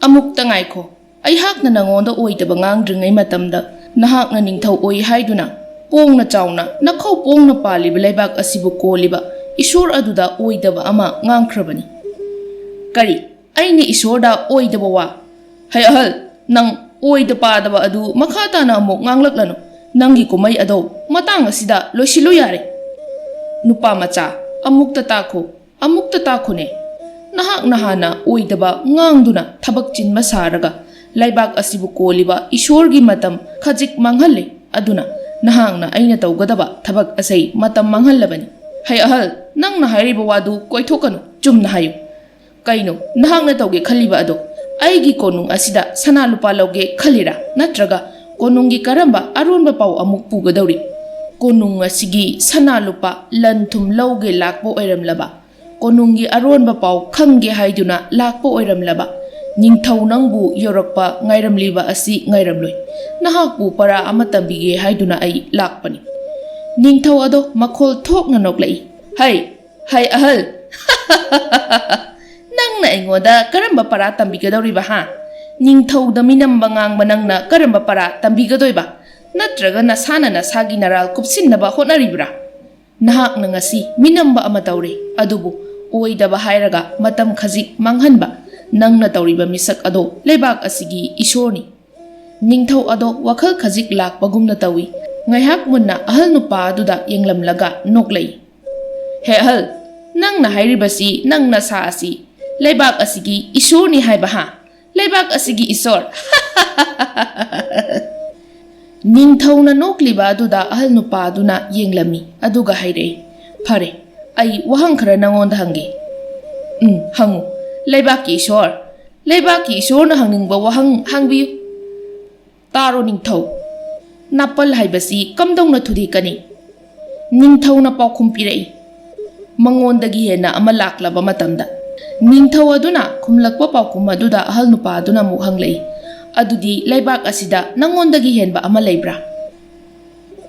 "ꯑꯃꯨꯛꯇ ꯉꯥꯏꯈꯣ꯫ ꯑꯩꯍꯥꯛꯅ ꯅꯉꯣꯟꯗ ꯑꯣꯏꯗꯕ ꯉꯥꯡꯗ꯭ꯔꯤꯉꯩ ꯃꯇꯝꯗ ꯅꯍꯥꯛꯅ ꯅꯤꯡꯊꯧ ꯑꯣꯏ ꯍꯥꯏꯗꯨꯅ ꯄꯣꯡꯅ ꯆꯥꯎꯅ ꯅꯈꯧ ꯄꯣꯡꯅ ꯄꯥꯜꯂꯤꯕ ꯂꯩꯕꯥꯛ ꯑꯁꯤꯕꯨ ꯀꯣꯜꯂꯤꯕ ꯏꯁꯣꯔ ꯑꯗꯨꯗ ꯑꯣꯏꯗꯕ ꯑꯃ ꯉꯥꯡꯈ꯭ꯔꯕꯅꯤ꯫" "ꯀꯔꯤ? ꯑꯩꯅ ꯏꯁꯣꯔꯗ ꯑꯣꯏꯗꯕ ꯋꯥ? ꯍꯩ ꯑꯍꯜ, ꯅꯪ ꯑꯣꯏꯗ ꯄꯥꯗꯕ ꯑꯗꯨ ꯃꯈꯥ ꯇꯥꯅ ꯑꯃꯨꯛ ꯉꯥꯡꯂꯛꯂꯅꯨ꯫ ꯅꯪꯒꯤ ꯀꯨꯝꯍꯩ ꯑꯗꯣ ꯃꯇꯥꯡ ꯑꯁꯤꯗ ꯂꯣꯏꯁꯤꯜꯂꯨ ꯌꯥꯔꯦ꯫" "ꯅꯨꯄꯥ ꯃꯆꯥ, ꯑꯃꯨꯛꯇ ꯇꯥꯈꯣ, ꯑꯃꯨꯛꯇ ꯇꯥꯈꯣꯅꯦ꯫ ꯅꯍꯥꯛꯅ ꯍꯥꯟꯅ ꯑꯣꯏꯗꯕ ꯉꯥꯡꯗꯨꯅ ꯊꯕꯛ ꯆꯤꯟꯕ ꯁꯥꯔꯒ ꯂꯩꯕꯥꯛ ꯑꯁꯤꯕꯨ ꯀꯣꯜꯂꯤꯕ ꯏꯁꯣꯔꯒꯤ ꯃꯇꯝ ꯈꯖꯤꯛ ꯃꯥꯡꯍꯜꯂꯦ꯫ ꯑꯗꯨꯅ ꯅꯍꯥꯛꯅ ꯑꯩꯅ ꯇꯧꯒꯗꯕ ꯊꯕꯛ ꯑꯁꯤ ꯃꯇꯝ ꯃꯥꯡꯍꯜꯂꯕꯅꯤ꯫ ꯍꯩ ꯑꯍꯜ, ꯅꯪꯅ ꯍꯥꯏꯔꯤꯕ ꯋꯥꯗꯨ ꯀꯣꯏꯊꯣꯛꯀꯅꯨ, ꯆꯨꯝꯅ ꯍꯥꯏꯌꯨ꯫" "ꯀꯩꯅꯣ ꯅꯍꯥꯛꯅ ꯇꯧꯒꯦ ꯈꯜꯂꯤꯕ ꯑꯗꯣ? ꯑꯩꯒꯤ ꯀꯣꯅꯨꯡ ꯑꯁꯤꯗ ꯁꯅꯥ ꯂꯨꯄꯥ ꯂꯧꯒꯦ ꯈꯜꯂꯤꯔꯥ? ꯅꯠꯇ꯭ꯔꯒ ꯀꯣꯅꯨꯡꯒꯤ ꯀꯔꯝꯕ ꯑꯔꯣꯟꯕ ꯄꯥꯎ ꯑꯃꯨꯛ ꯄꯨꯒꯗꯧꯔꯤ?" "ꯀꯣꯅꯨꯡ ꯑꯁꯤꯒꯤ ꯁꯅꯥ ꯂꯨꯄꯥ ꯂꯟ ꯊꯨꯝ ꯂꯧꯒꯦ ꯂꯥꯛꯄ ꯑꯣꯏꯔꯝꯂꯕ, ꯀꯣꯅꯨꯡꯒꯤ ꯑꯔꯣꯟꯕ ꯄꯥꯎ ꯈꯪꯒꯦ ꯍꯥꯏꯗꯨꯅ ꯂꯥꯛꯄ ꯑꯣꯏꯔꯝꯂꯕ, ꯅꯤꯡꯊꯧ ꯅꯪꯕꯨ ꯌꯧꯔꯛꯄ ꯉꯥꯏꯔꯝꯂꯤꯕ ꯑꯁꯤ ꯉꯥꯏꯔꯝꯂꯣꯏ꯫ ꯅꯍꯥꯛꯄꯨ ꯄꯔꯥ ꯑꯃ ꯇꯝꯕꯤꯒꯦ ꯍꯥꯏꯗꯨꯅ ꯑꯩ ꯂꯥꯛꯄꯅꯤ꯫" ꯅꯤꯡꯊꯧ ꯑꯗꯣ ꯃꯈꯣꯜ ꯊꯣꯛꯅ ꯅꯣꯛꯂꯛꯏ꯫ "ꯍꯩ, ꯍꯩ ꯑꯍꯜ, ꯅꯪꯅ ꯑꯩꯉꯣꯟꯗ ꯀꯔꯝꯕ ꯄꯔꯥ ꯇꯝꯕꯤꯒꯗꯧꯔꯤꯕ, ꯍꯥ? ꯅꯤꯡꯊꯧꯗ ꯃꯤꯅꯝꯕ ꯉꯥꯡꯕ ꯅꯪꯅ ꯀꯔꯝꯕ ꯄꯔꯥ ꯇꯝꯕꯤꯒꯗꯣꯏꯕ? ꯅꯠꯇ꯭ꯔꯒ ꯅꯁꯥꯅ ꯅꯁꯥꯒꯤ ꯅꯔꯥꯜ ꯀꯨꯞꯁꯤꯟꯅꯕ ꯍꯣꯠꯅꯔꯤꯕ꯭ꯔꯥ? ꯅꯍꯥꯛꯅ ꯉꯁꯤ ꯃꯤꯅꯝꯕ ꯑꯃ ꯇꯧꯔꯦ, ꯑꯗꯨꯕꯨ ꯑꯣꯏꯗꯕ ꯍꯥꯏꯔꯒ ꯃꯇꯝ ꯈꯖꯤꯛ ꯃꯥꯡꯍꯟꯕ ꯅꯪꯅ ꯇꯧꯔꯤꯕ ꯃꯤꯁꯛ ꯑꯗꯣ ꯂꯩꯕꯥꯛ ꯑꯁꯤꯒꯤ ꯏꯁꯣꯔꯅꯤ꯫ ꯅꯤꯡꯊꯧ ꯑꯗꯣ ꯋꯥꯈꯜ ꯈꯖꯤꯛ ꯂꯥꯛꯄꯒꯨꯝꯅ ꯇꯧꯏ꯫ ꯉꯥꯏꯍꯥꯛ ꯃꯨꯟꯅ ꯑꯍꯜ ꯅꯨꯄꯥ ꯑꯗꯨꯗ ꯌꯦꯡꯂꯝꯂꯒ ꯅꯣꯛꯂꯛꯏ꯫ "ꯍꯦ ꯑꯍꯜ, ꯅꯪꯅ ꯍꯥꯏꯔꯤꯕꯁꯤ ꯅꯪ ꯅꯁꯥ ꯑꯁꯤ ꯂꯩꯕꯥꯛ ꯑꯁꯤꯒꯤ ꯏꯁꯣꯔꯅꯤ ꯍꯥꯏꯕ, ꯍꯥ? ꯂꯩꯕꯥꯛ ꯑꯁꯤꯒꯤ ꯏꯁꯣꯔ?" ꯅꯤꯡꯊꯧꯅ ꯅꯣꯛꯂꯤꯕ ꯑꯗꯨꯗ ꯑꯍꯜ ꯅꯨꯄꯥ ꯑꯗꯨꯅ ꯌꯦꯡꯂꯝꯃꯤ, ꯑꯗꯨꯒ ꯍꯥꯏꯔꯛꯏ, "ꯐꯔꯦ, ꯑꯩ ꯋꯥꯍꯪ ꯈꯔ ꯅꯪꯉꯣꯟꯗ ꯍꯪꯒꯦ꯫" "ꯎꯝ, ꯍꯪꯉꯨ, ꯂꯩꯕꯥꯛꯀꯤ ꯏꯁꯣꯔ꯫ ꯂꯩꯕꯥꯛꯀꯤ ꯏꯁꯣꯔꯅ ꯍꯪꯅꯤꯡꯕ ꯋꯥꯍꯪ ꯍꯪꯕꯤꯌꯨ꯫" "ꯇꯥꯔꯣ ꯅꯤꯡꯊꯧ, ꯅꯥꯄꯜ ꯍꯥꯏꯕꯁꯤ ꯀꯝꯗꯧꯅ ꯊꯨꯗꯦꯛꯀꯅꯤ?" ꯅꯤꯡꯊꯧꯅ ꯄꯥꯎꯈꯨꯝ ꯄꯤꯔꯛꯏ꯫ ꯃꯉꯣꯟꯗꯒꯤ ꯍꯦꯟꯅ ꯑꯃ ꯂꯥꯛꯂꯕ ꯃꯇꯝꯗ, ꯅꯤꯡꯊꯧ ꯑꯗꯨꯅ ꯈꯨꯝꯂꯛꯄ ꯄꯥꯎꯈꯨꯝ ꯑꯗꯨꯗ ꯑꯍꯜ ꯅꯨꯄꯥ ꯑꯗꯨꯅ ꯑꯃꯨꯛ ꯍꯪꯂꯛꯏ, "ꯑꯗꯨꯗꯤ ꯂꯩꯕꯥꯛ ꯑꯁꯤꯗ ꯅꯉꯣꯟꯗꯒꯤ ꯍꯦꯟꯕ ꯑꯃ ꯂꯩꯕ꯭ꯔꯥ?"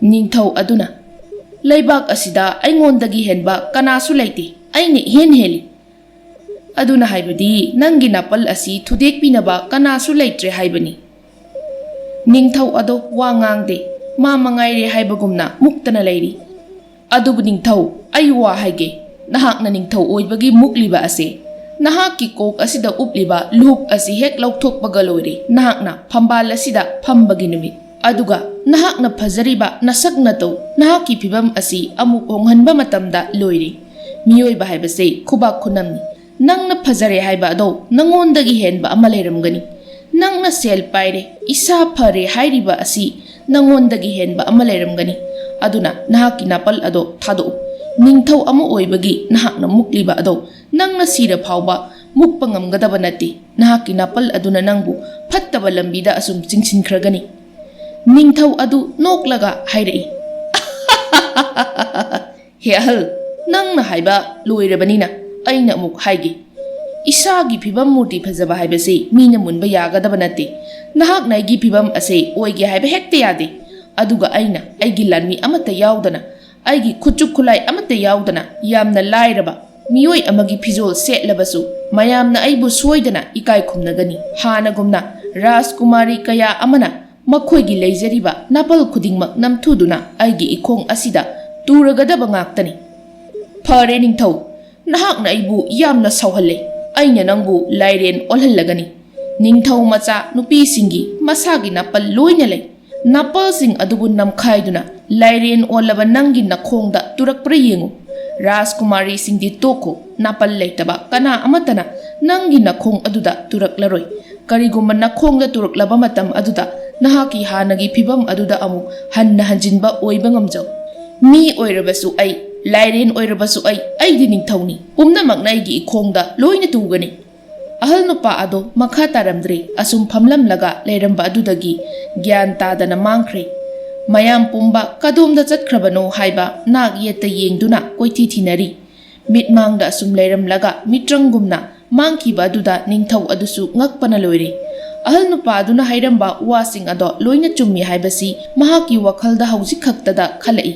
ꯅꯤꯡꯊꯧ ꯑꯗꯨꯅ, "ꯂꯩꯕꯥꯛ ꯑꯁꯤꯗ ꯑꯩꯉꯣꯟꯗꯒꯤ ꯍꯦꯟꯕ ꯀꯅꯥꯁꯨ ꯂꯩꯇꯦ, ꯑꯩꯅ ꯏꯍꯦꯟ ꯍꯦꯜꯂꯤ꯫" "ꯑꯗꯨꯅ ꯍꯥꯏꯕꯗꯤ ꯅꯪꯒꯤ ꯅꯥꯄꯜ ꯑꯁꯤ ꯊꯨꯗꯦꯛꯄꯤꯅꯕ ꯀꯅꯥꯁꯨ ꯂꯩꯇ꯭ꯔꯦ ꯍꯥꯏꯕꯅꯤ꯫" ꯅꯤꯡꯊꯧ ꯑꯗꯣ ꯋꯥ ꯉꯥꯡꯗꯦ, ꯃꯥ ꯃꯉꯥꯏꯔꯦ ꯍꯥꯏꯕꯒꯨꯝꯅ ꯃꯨꯛꯇꯅ ꯂꯩꯔꯤ꯫ "ꯑꯗꯨꯕꯨ ꯅꯤꯡꯊꯧ, ꯑꯩ ꯋꯥ ꯍꯥꯏꯒꯦ꯫ ꯅꯍꯥꯛꯅ ꯅꯤꯡꯊꯧ ꯑꯣꯏꯕꯒꯤ ꯃꯨꯛꯂꯤꯕ ꯑꯁꯦ, ꯅꯍꯥꯛꯀꯤ ꯀꯣꯛ ꯑꯁꯤꯗ ꯎꯞꯂꯤꯕ ꯂꯨꯛ ꯑꯁꯤ ꯍꯦꯛ ꯂꯧꯊꯣꯛꯄꯒ ꯂꯣꯏꯔꯦ ꯅꯍꯥꯛꯅ ꯐꯝꯕꯥꯜ ꯑꯁꯤꯗ ꯐꯝꯕꯒꯤ ꯅꯨꯃꯤꯠ꯫ ꯑꯗꯨꯒ ꯅꯍꯥꯛꯅ ꯐꯖꯔꯤꯕ ꯅꯁꯛ ꯅꯇꯧ, ꯅꯍꯥꯛꯀꯤ ꯐꯤꯕꯝ ꯑꯁꯤ ꯑꯃꯨꯛ ꯍꯣꯡꯍꯟꯕ ꯃꯇꯝꯗ ꯂꯣꯏꯔꯦ꯫ ꯃꯤꯑꯣꯏꯕ ꯍꯥꯏꯕꯁꯦ ꯈꯨꯕꯥꯛ ꯈꯨꯅꯝꯅꯤ꯫ ꯅꯪꯅ ꯐꯖꯔꯦ ꯍꯥꯏꯕ ꯑꯗꯣ ꯅꯉꯣꯟꯗꯒꯤ ꯍꯦꯟꯕ ꯑꯃ ꯂꯩꯔꯝꯒꯅꯤ꯫ ꯅꯪꯅ ꯁꯦꯜ ꯄꯥꯏꯔꯦ, ꯏꯁꯥ ꯐꯔꯦ ꯍꯥꯏꯔꯤꯕ ꯑꯁꯤ ꯅꯉꯣꯟꯗꯒꯤ ꯍꯦꯟꯕ ꯑꯃ ꯂꯩꯔꯝꯒꯅꯤ꯫ ꯑꯗꯨꯅ ꯅꯍꯥꯛꯀꯤ ꯅꯥꯄꯜ ꯑꯗꯣ ꯊꯥꯗꯣꯛꯎ꯫ ꯅꯤꯡꯊꯧ ꯑꯃ ꯑꯣꯏꯕꯒꯤ ꯅꯍꯥꯛꯅ ꯃꯨꯛꯂꯤꯕ ꯑꯗꯣ ꯅꯪꯅ ꯁꯤꯔ ꯐꯥꯎꯕ ꯃꯨꯛꯄ ꯉꯝꯒꯗꯕ ꯅꯠꯇꯦ꯫ ꯅꯍꯥꯛꯀꯤ ꯅꯥꯄꯜ ꯑꯗꯨꯅ ꯅꯪꯕꯨ ꯐꯠꯇꯕ ꯂꯝꯕꯤꯗ ꯑꯁꯨꯝ ꯆꯤꯡꯁꯤꯟꯈ꯭ꯔꯒꯅꯤ꯫" ꯅꯤꯡꯊꯧ ꯑꯗꯨ ꯅꯣꯛꯂꯒ ꯍꯥꯏꯔꯛꯏ, "ꯍꯦ ꯑꯍꯜ, ꯅꯪꯅ ꯍꯥꯏꯕ ꯂꯣꯏꯔꯕꯅꯤꯅ ꯑꯩꯅ ꯑꯃꯨꯛ ꯍꯥꯏꯒꯦ꯫ ꯏꯁꯥꯒꯤ ꯐꯤꯕꯝ ꯃꯨꯔꯇꯤ ꯐꯖꯕ ꯍꯥꯏꯕꯁꯤ ꯃꯤꯅ ꯃꯨꯟꯕ ꯌꯥꯒꯗꯕ ꯅꯠꯇꯦ꯫ ꯅꯍꯥꯛꯅ ꯑꯩꯒꯤ ꯐꯤꯕꯝ ꯑꯁꯦ ꯑꯣꯏꯒꯦ ꯍꯥꯏꯕ ꯍꯦꯛꯇ ꯌꯥꯗꯦ꯫ ꯑꯗꯨꯒ ꯑꯩꯅ ꯑꯩꯒꯤ ꯂꯥꯟꯃꯤ ꯑꯃꯠꯇ ꯌꯥꯎꯗꯅ, ꯑꯩꯒꯤ ꯈꯨꯠꯆꯨ ꯈꯨꯠꯂꯥꯏ ꯑꯃꯠꯇ ꯌꯥꯎꯗꯅ ꯌꯥꯝꯅ ꯂꯥꯏꯔꯕ ꯃꯤꯑꯣꯏ ꯑꯃꯒꯤ ꯐꯤꯖꯣꯜ ꯁꯦꯠꯂꯕꯁꯨ ꯃꯌꯥꯝꯅ ꯑꯩꯕꯨ ꯁꯣꯏꯗꯅ ꯏꯀꯥꯏ ꯈꯨꯝꯅꯒꯅꯤ꯫ ꯍꯥꯟꯅꯒꯨꯝꯅ ꯔꯥꯖꯀꯨꯃꯥꯔꯤ ꯀꯌꯥ ꯑꯃꯅ ꯃꯈꯣꯏꯒꯤ ꯂꯩꯖꯔꯤꯕ ꯅꯥꯄꯜ ꯈꯨꯗꯤꯡꯃꯛ ꯅꯝꯊꯨꯗꯨꯅ ꯑꯩꯒꯤ ꯏꯈꯣꯡ ꯑꯁꯤꯗ ꯇꯨꯔꯒꯗꯕ ꯉꯥꯛꯇꯅꯤ꯫ ꯐꯔꯦ ꯅꯤꯡꯊꯧ, ꯅꯍꯥꯛꯅ ꯑꯩꯕꯨ ꯌꯥꯝꯅ ꯁꯥꯎꯍꯜꯂꯦ꯫ ꯑꯩꯅ ꯅꯪꯕꯨ ꯂꯥꯏꯔꯦꯟ ꯑꯣꯜꯍꯜꯂꯒꯅꯤ꯫ ꯅꯤꯡꯊꯧ ꯃꯆꯥ ꯅꯨꯄꯤꯁꯤꯡꯒꯤ ꯃꯁꯥꯒꯤ ꯅꯥꯄꯜ ꯂꯣꯏꯅ ꯂꯩ꯫ ꯅꯥꯄꯜꯁꯤꯡ ꯑꯗꯨꯕꯨ ꯅꯝꯈꯥꯏꯗꯨꯅ ꯂꯥꯏꯔꯦꯟ ꯑꯣꯜꯂꯕ ꯅꯪꯒꯤ ꯅꯈꯣꯡꯗ ꯇꯨꯔꯛꯄ꯭ꯔꯥ ꯌꯦꯡꯉꯨ꯫ ꯔꯥꯖꯀꯨꯃꯥꯔꯤꯁꯤꯡꯗꯤ ꯇꯣꯛꯈꯣ, ꯅꯥꯄꯜ ꯂꯩꯇꯕ ꯀꯅꯥ ꯑꯃꯠꯇꯅ ꯅꯪꯒꯤ ꯅꯈꯣꯡ ꯑꯗꯨꯗ ꯇꯨꯔꯛꯂꯔꯣꯏ꯫ ꯀꯔꯤꯒꯨꯝꯕ ꯅꯈꯣꯡꯗ ꯇꯨꯔꯛꯂꯕ ꯃꯇꯝ ꯑꯗꯨꯗ ꯅꯍꯥꯛꯀꯤ ꯍꯥꯟꯅꯒꯤ ꯐꯤꯕꯝ ꯑꯗꯨꯗ ꯑꯃꯨꯛ ꯍꯟꯅ ꯍꯟꯖꯤꯟꯕ ꯑꯣꯏꯕ ꯉꯝꯖꯧ꯫ ꯃꯤ ꯑꯣꯏꯔꯕꯁꯨ ꯑꯩ, ꯂꯥꯏꯔꯦꯟ ꯑꯣꯏꯔꯕꯁꯨ ꯑꯩ, ꯑꯩꯗꯤ ꯅꯤꯡꯊꯧꯅꯤ꯫ ꯄꯨꯝꯅꯃꯛꯅ ꯑꯩꯒꯤ ꯏꯈꯣꯡꯗ ꯂꯣꯏꯅ ꯇꯨꯒꯅꯤ꯫ ꯑꯍꯜ ꯅꯨꯄꯥ ꯑꯗꯣ ꯃꯈꯥ ꯇꯥꯔꯝꯗ꯭ꯔꯦ꯫ ꯑꯁꯨꯝ ꯐꯝꯂꯝꯂꯒ ꯂꯩꯔꯝꯕ ꯑꯗꯨꯗꯒꯤ ꯒ꯭ꯌꯥꯟ ꯇꯥꯗꯅ ꯃꯥꯡꯈ꯭ꯔꯦ꯫ ꯃꯌꯥꯝ ꯄꯨꯝꯕ ꯀꯗꯣꯝꯗ ꯆꯠꯈ꯭ꯔꯕꯅꯣ ꯍꯥꯏꯕ ꯅꯥꯛ ꯌꯦꯠꯇ ꯌꯦꯡꯗꯨꯅ ꯀꯣꯏꯊꯤ ꯊꯤꯅꯔꯤ꯫ ꯃꯤꯠꯃꯥꯡꯗ ꯑꯁꯨꯝ ꯂꯩꯔꯝꯂꯒ ꯃꯤꯇ꯭ꯔꯪꯒꯨꯝꯅ ꯃꯥꯡꯈꯤꯕ ꯑꯗꯨꯗ ꯅꯤꯡꯊꯧ ꯑꯗꯨꯁꯨ ꯉꯛꯄꯅ ꯂꯣꯏꯔꯦ꯫ ꯑꯍꯜ ꯅꯨꯄꯥ ꯑꯗꯨꯅ ꯍꯥꯏꯔꯝꯕ ꯋꯥꯁꯤꯡ ꯑꯗꯣ ꯂꯣꯏꯅ ꯆꯨꯝꯃꯤ ꯍꯥꯏꯕꯁꯤ ꯃꯍꯥꯛꯀꯤ ꯋꯥꯈꯜꯗ ꯍꯧꯖꯤꯛ ꯈꯛꯇꯗ ꯈꯜꯂꯛꯏ꯫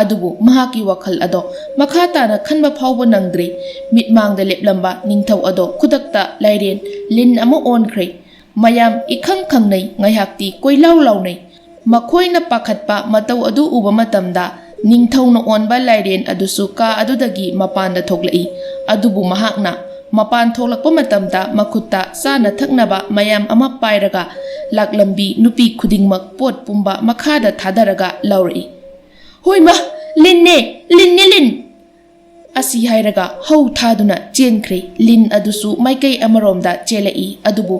ꯑꯗꯨꯕꯨ ꯃꯍꯥꯛꯀꯤ ꯋꯥꯈꯜ ꯑꯗꯣ ꯃꯈꯥ ꯇꯥꯅ ꯈꯟꯕ ꯐꯥꯎꯕ ꯅꯪꯗ꯭ꯔꯦ꯫ ꯃꯤꯠꯃꯥꯡꯗ ꯂꯦꯞꯂꯝꯕ ꯅꯤꯡꯊꯧ ꯑꯗꯣ ꯈꯨꯗꯛꯇ ꯂꯥꯏꯔꯦꯟ ꯂꯤꯟ ꯑꯃ ꯑꯣꯟꯈ꯭ꯔꯦ꯫ ꯃꯌꯥꯝ ꯏꯈꯪ ꯈꯪꯅꯩ, ꯉꯥꯏꯍꯥꯛꯇꯤ ꯀꯣꯏꯂꯥꯎ ꯂꯥꯎꯅꯩ꯫ ꯃꯈꯣꯏꯅ ꯄꯥꯈꯠꯄ ꯃꯇꯧ ꯑꯗꯨ ꯎꯕ ꯃꯇꯝꯗ ꯅꯤꯡꯊꯧꯅ ꯑꯣꯟꯕ ꯂꯥꯏꯔꯦꯟ ꯑꯗꯨꯁꯨ ꯀꯥ ꯑꯗꯨꯗꯒꯤ ꯃꯄꯥꯟꯗ ꯊꯣꯛꯂꯛꯏ꯫ ꯑꯗꯨꯕꯨ ꯃꯍꯥꯛꯅ ꯃꯄꯥꯟ ꯊꯣꯛꯂꯛꯄ ꯃꯇꯝꯗ ꯃꯈꯨꯠꯇ ꯆꯥꯅ ꯊꯛꯅꯕ ꯃꯌꯥꯝ ꯑꯃ ꯄꯥꯏꯔꯒ ꯂꯥꯛꯂꯝꯕꯤ ꯅꯨꯄꯤ ꯈꯨꯗꯤꯡꯃꯛ ꯄꯣꯠ ꯄꯨꯝꯕ ꯃꯈꯥꯗ ꯊꯥꯗꯔꯒ ꯂꯧꯔꯛꯏ꯫ "ꯍꯣꯏꯃ, ꯂꯤꯟꯅꯦ, ꯂꯤꯟꯅꯦ, ꯂꯤꯟ!" ꯑꯁꯤ ꯍꯥꯏꯔꯒ ꯍꯧ ꯊꯥꯗꯨꯅ ꯆꯦꯟꯈ꯭ꯔꯦ꯫ ꯂꯤꯟ ꯑꯗꯨꯁꯨ ꯃꯥꯏꯀꯩ ꯑꯃꯔꯣꯝꯗ ꯆꯦꯜꯂꯛꯏ꯫ ꯑꯗꯨꯕꯨ,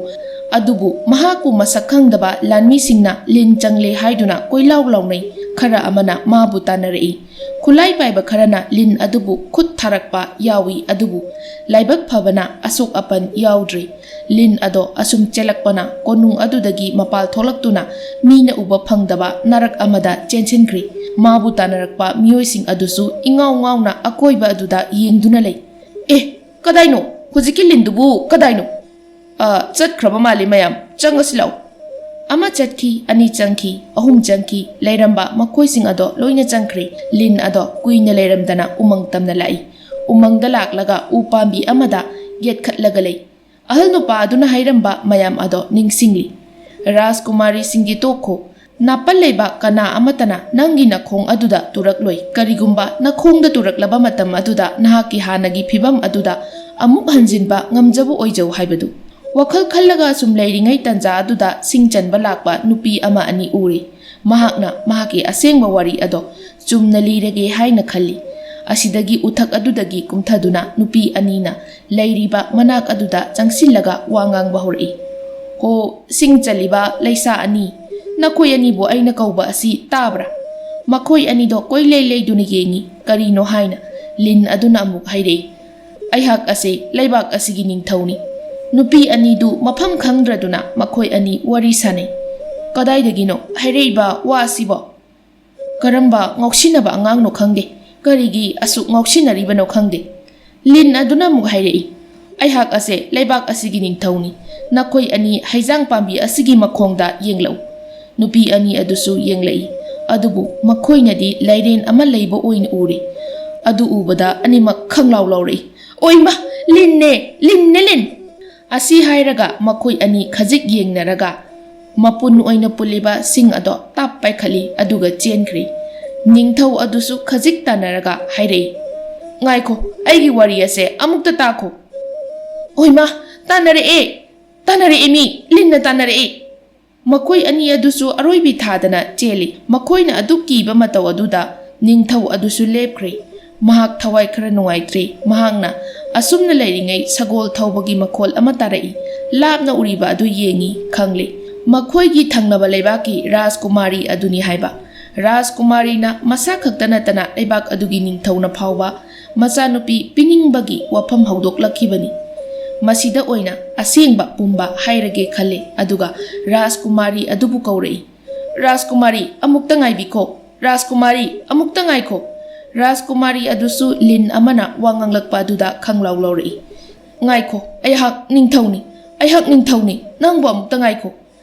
ꯑꯗꯨꯕꯨ ꯃꯍꯥꯛꯄꯨ ꯃꯁꯛ ꯈꯪꯗꯕ ꯂꯥꯟꯃꯤꯁꯤꯡꯅ ꯂꯤꯟ ꯆꯪꯂꯦ ꯍꯥꯏꯗꯨꯅ ꯀꯣꯏꯂꯥꯎ ꯂꯥꯎꯅꯩ꯫ ꯈꯔ ꯑꯃꯅ ꯃꯥꯕꯨ ꯇꯥꯟꯅꯔꯛꯏ꯫ ꯈꯨꯠꯂꯥꯏ ꯄꯥꯏꯕ ꯈꯔꯅ ꯂꯤꯟ ꯑꯗꯨꯕꯨ ꯈꯨꯠ ꯊꯥꯔꯛꯄ ꯌꯥꯎꯏ, ꯑꯗꯨꯕꯨ ꯂꯥꯏꯕꯛ ꯐꯕꯅ ꯑꯁꯣꯛ ꯑꯄꯟ ꯌꯥꯎꯗ꯭ꯔꯤ꯫ ꯂꯤꯟ ꯑꯗꯣ ꯑꯁꯨꯝ ꯆꯦꯜꯂꯛꯄꯅ ꯀꯣꯅꯨꯡ ꯑꯗꯨꯗꯒꯤ ꯃꯄꯥꯜ ꯊꯣꯛꯂꯛꯇꯨꯅ ꯃꯤꯅ ꯎꯕ ꯐꯪꯗꯕ ꯅꯥꯔꯛ ꯑꯃꯗ ꯆꯦꯟꯁꯤꯟꯈ꯭ꯔꯤ꯫ ꯃꯥꯕꯨ ꯇꯥꯟꯅꯔꯛꯄ ꯃꯤꯑꯣꯏꯁꯤꯡ ꯑꯗꯨꯁꯨ ꯏꯉꯥꯎ ꯉꯥꯎꯅ ꯑꯀꯣꯏꯕ ꯑꯗꯨꯗ ꯌꯦꯡꯗꯨꯅ ꯂꯩ꯫ "ꯑꯦ, ꯀꯗꯥꯏꯅꯣ? ꯍꯧꯖꯤꯛꯀꯤ ꯂꯤꯟꯗꯨꯕꯨ ꯀꯗꯥꯏꯅꯣ? ꯑ, ꯆꯠꯈ꯭ꯔꯕ ꯃꯥꯜꯂꯤ ꯃꯌꯥꯝ꯫ ꯆꯪꯉꯁꯤ ꯂꯥꯛꯎ꯫" ꯑꯃ ꯆꯠꯈꯤ, ꯑꯅꯤ ꯆꯪꯈꯤ, ꯑꯍꯨꯝ ꯆꯪꯈꯤ꯫ ꯂꯩꯔꯝꯕ ꯃꯈꯣꯏꯁꯤꯡ ꯑꯗꯣ ꯂꯣꯏꯅ ꯆꯪꯈ꯭ꯔꯦ꯫ ꯂꯤꯟ ꯑꯗꯣ ꯀꯨꯏꯅ ꯂꯩꯔꯝꯗꯅ ꯎꯃꯪ ꯇꯝꯅ ꯂꯥꯛꯏ꯫ ꯎꯃꯪꯗ ꯂꯥꯛꯂꯒ ꯎ ꯄꯥꯝꯕꯤ ꯑꯃꯗ ꯌꯦꯠꯈꯠꯂꯒ ꯂꯩ꯫ ꯑꯍꯜ ꯅꯨꯄꯥ ꯑꯗꯨꯅ ꯍꯥꯏꯔꯝꯕ ꯃꯌꯥꯝ ꯑꯗꯣ ꯅꯤꯡꯁꯤꯡꯂꯤ꯫ "ꯔꯥꯖꯀꯨꯃꯥꯔꯤꯁꯤꯡꯒꯤ ꯇꯣꯛꯈꯣ꯫ ꯅꯥꯄꯜ ꯂꯩꯕꯥꯛ ꯀꯅꯥ ꯑꯃꯠꯇꯅ ꯅꯪꯒꯤ ꯅꯈꯣꯡ ꯑꯗꯨꯗ ꯇꯨꯔꯛꯂꯣꯏ꯫ ꯀꯔꯤꯒꯨꯝꯕ ꯅꯈꯣꯡꯗ ꯇꯨꯔꯛꯂꯕ ꯃꯇꯝ ꯑꯗꯨꯗ ꯅꯍꯥꯛꯀꯤ ꯍꯥꯟꯅꯒꯤ ꯐꯤꯚꯝ ꯑꯗꯨꯗ ꯑꯃꯨꯛ ꯍꯟꯖꯤꯟꯕ ꯉꯝꯖꯕ ꯑꯣꯏꯖꯧ ꯍꯥꯏꯕꯗꯨ"꯫ ꯋꯥꯈꯜ ꯈꯜꯂꯒ ꯁꯨꯝ ꯂꯩꯔꯤꯉꯩ ꯇꯟꯖꯥ ꯑꯗꯨꯗ ꯁꯤꯡ ꯆꯟꯕ ꯂꯥꯛꯄ ꯅꯨꯄꯤ ꯑꯃ ꯑꯅꯤ ꯎꯔꯦ꯫ ꯃꯍꯥꯛꯅ ꯃꯍꯥꯛꯀꯤ ꯑꯁꯦꯡꯕ ꯋꯥꯔꯤ ꯑꯗꯣ ꯆꯨꯝꯅ ꯂꯤꯔꯒꯦ ꯍꯥꯏꯅ ꯈꯜꯂꯤ꯫ ꯑꯁꯤꯗꯒꯤ ꯎꯊꯛ ꯑꯗꯨꯗꯒꯤ ꯀꯨꯝꯊꯗꯨꯅ ꯅꯨꯄꯤ ꯑꯅꯤꯅ ꯂꯩꯔꯤꯕ ꯃꯅꯥꯛ ꯑꯗꯨꯗ ꯆꯪꯁꯤꯜꯂꯒ ꯋꯥ ꯉꯥꯡꯕ ꯍꯧꯔꯛꯏ꯫ "ꯍꯣ, ꯁꯤꯡ ꯆꯜꯂꯤꯕ ꯂꯩꯁꯥ ꯑꯅꯤ, ꯅꯈꯣꯏ ꯑꯅꯤꯕꯨ ꯑꯩꯅ ꯀꯧꯕ ꯑꯁꯤ ꯇꯥꯕ꯭ꯔꯥ?" ꯃꯈꯣꯏ ꯑꯅꯤꯗꯣ ꯀꯣꯏꯂꯩ ꯂꯩꯗꯨꯅ ꯌꯦꯡꯉꯤ꯫ "ꯀꯔꯤꯅꯣ?" ꯍꯥꯏꯅ ꯂꯤꯟ ꯑꯗꯨꯅ ꯑꯃꯨꯛ ꯍꯥꯏꯔꯛꯏ꯫ "ꯑꯩꯍꯥꯛ ꯑꯁꯤ ꯂꯩꯕꯥꯛ ꯑꯁꯤꯒꯤ ꯅꯤꯡꯊꯧꯅꯤ"꯫ ꯅꯨꯄꯤ ꯑꯅꯤꯗꯨ ꯃꯐꯝ ꯈꯪꯗ꯭ꯔꯗꯨꯅ ꯃꯈꯣꯏ ꯑꯅꯤ ꯋꯥꯔꯤ ꯁꯥꯅꯩ꯫ "ꯀꯗꯥꯏꯗꯒꯤꯅꯣ ꯍꯥꯏꯔꯛꯏꯕ ꯋꯥ ꯑꯁꯤꯕꯣ? ꯀꯔꯝꯕ ꯉꯥꯎꯁꯤꯟꯅꯕ ꯑꯉꯥꯡꯅꯣ ꯈꯪꯗꯦ, ꯀꯔꯤꯒꯤ ꯑꯁꯨꯛ ꯉꯥꯎꯁꯤꯟꯅꯔꯤꯕꯅꯣ ꯈꯪꯗꯦ"꯫ ꯂꯤꯟ ꯑꯗꯨꯅ ꯑꯃꯨꯛ ꯍꯥꯏꯔꯛꯏ, "ꯑꯩꯍꯥꯛ ꯑꯁꯦ ꯂꯩꯕꯥꯛ ꯑꯁꯤꯒꯤ ꯅꯤꯡꯊꯧꯅꯤ꯫ ꯅꯈꯣꯏ ꯑꯅꯤ ꯍꯩꯖꯥꯡ ꯄꯥꯝꯕꯤ ꯑꯁꯤꯒꯤ ꯃꯈꯣꯡꯗ ꯌꯦꯡꯂꯛꯎ"꯫ ꯅꯨꯄꯤ ꯑꯅꯤ ꯑꯗꯨꯁꯨ ꯌꯦꯡꯂꯛꯏ, ꯑꯗꯨꯕꯨ ꯃꯈꯣꯏꯅꯗꯤ ꯂꯥꯏꯔꯦꯟ ꯑꯃ ꯂꯩꯕ ꯑꯣꯏꯅ ꯎꯔꯦ꯫ ꯑꯗꯨ ꯎꯕꯗ ꯑꯅꯤꯃꯛ ꯈꯪꯂꯥꯎ ꯂꯥꯎꯔꯛꯏ, "ꯑꯣꯏꯃ, ꯂꯤꯟꯅꯦ, ꯂꯤꯟꯅꯦ, ꯂꯤꯟ!" ꯑꯁꯤ ꯍꯥꯏꯔꯒ ꯃꯈꯣꯏ ꯑꯅꯤ ꯈꯖꯤꯛ ꯌꯦꯡꯅꯔꯒ ꯃꯄꯨꯟ ꯑꯣꯏꯅ ꯄꯨꯜꯂꯤꯕ ꯁꯤꯡ ꯑꯗꯣ ꯇꯞ ꯄꯥꯏꯈꯠꯂꯤ, ꯑꯗꯨꯒ ꯆꯦꯟꯈ꯭ꯔꯤ꯫ ꯅꯤꯡꯊꯧ ꯑꯗꯨꯁꯨ ꯈꯖꯤꯛ ꯇꯥꯟꯅꯔꯒ ꯍꯥꯏꯔꯛꯏ, "ꯉꯥꯏꯈꯣ, ꯑꯩꯒꯤ ꯋꯥꯔꯤ ꯑꯁꯦ ꯑꯃꯨꯛꯇ ꯇꯥꯈꯣ"꯫ "ꯍꯣꯏꯃ, ꯇꯥꯟꯅꯔꯛꯑꯦ, ꯇꯥꯟꯅꯔꯛꯑꯦ, ꯃꯤ ꯂꯤꯟꯅ ꯇꯥꯟꯅꯔꯛꯑꯦ"꯫ ꯃꯈꯣꯏ ꯑꯅꯤ ꯑꯗꯨꯁꯨ ꯑꯔꯣꯏꯕꯤ ꯊꯥꯗꯅ ꯆꯦꯜꯂꯤ꯫ ꯃꯈꯣꯏꯅ ꯑꯗꯨꯛ ꯀꯤꯕ ꯃꯇꯧ ꯑꯗꯨꯗ ꯅꯤꯡꯊꯧ ꯑꯗꯨꯁꯨ ꯂꯦꯞꯈ꯭ꯔꯦ꯫ ꯃꯍꯥꯛ ꯊꯋꯥꯏ ꯈꯔ ꯅꯨꯡꯉꯥꯏꯇ꯭ꯔꯦ꯫ ꯃꯍꯥꯛꯅ ꯑꯁꯨꯝꯅ ꯂꯩꯔꯤꯉꯩ ꯁꯒꯣꯜ ꯊꯧꯕꯒꯤ ꯃꯈꯣꯜ ꯑꯃ ꯇꯥꯔꯛꯏ꯫ ꯂꯥꯞꯅ ꯎꯔꯤꯕ ꯑꯗꯨ ꯌꯦꯡꯉꯤ, ꯈꯪꯂꯦ꯫ ꯃꯈꯣꯏꯒꯤ ꯊꯪꯅꯕ ꯂꯩꯕꯥꯛꯀꯤ ꯔꯥꯖꯀꯨꯃꯥꯔꯤ ꯑꯗꯨꯅꯤ ꯍꯥꯏꯕ꯫ ꯔꯥꯖꯀꯨꯃꯥꯔꯤꯅ ꯃꯁꯥ ꯈꯛꯇ ꯅꯠꯇꯅ ꯂꯩꯕꯥꯛ ꯑꯗꯨꯒꯤ ꯅꯤꯡꯊꯧꯅ ꯐꯥꯎꯕ ꯃꯆꯥꯅꯨꯄꯤ ꯄꯤꯅꯤꯡꯕꯒꯤ ꯋꯥꯐꯝ ꯍꯧꯗꯣꯛꯂꯛꯈꯤꯕꯅꯤ꯫ ꯃꯁꯤꯗ ꯑꯣꯏꯅ ꯑꯁꯦꯡꯕ ꯄꯨꯝꯕ ꯍꯥꯏꯔꯒꯦ ꯈꯜꯂꯦ, ꯑꯗꯨꯒ ꯔꯥꯖꯀꯨꯃꯥꯔꯤ ꯑꯗꯨꯕꯨ ꯀꯧꯔꯛꯏ꯫ "ꯔꯥꯖꯀꯨꯃꯥꯔꯤ, ꯑꯃꯨꯛꯇ ꯉꯥꯏꯕꯤꯈꯣ꯫ ꯔꯥꯖꯀꯨꯃꯥꯔꯤ, ꯑꯃꯨꯛꯇ ꯉꯥꯏꯈꯣ"꯫ ꯔꯥꯖꯀꯨꯃꯥꯔꯤ ꯑꯗꯨꯁꯨ ꯂꯤꯟ ꯑꯃꯅ ꯋꯥ ꯉꯥꯡꯂꯛꯄ ꯑꯗꯨꯗ ꯈꯪꯂꯥꯎ ꯂꯥꯎꯔꯛꯏ꯫ "ꯉꯥꯏꯈꯣ, ꯑꯩꯍꯥꯛ ꯅꯤꯡꯊꯧꯅꯤ, ꯑꯩꯍꯥꯛ ꯅꯤꯡꯊꯧꯅꯤ, ꯅꯪꯕꯨ ꯑꯃꯨꯛꯇ ꯉꯥꯏꯈꯣ"꯫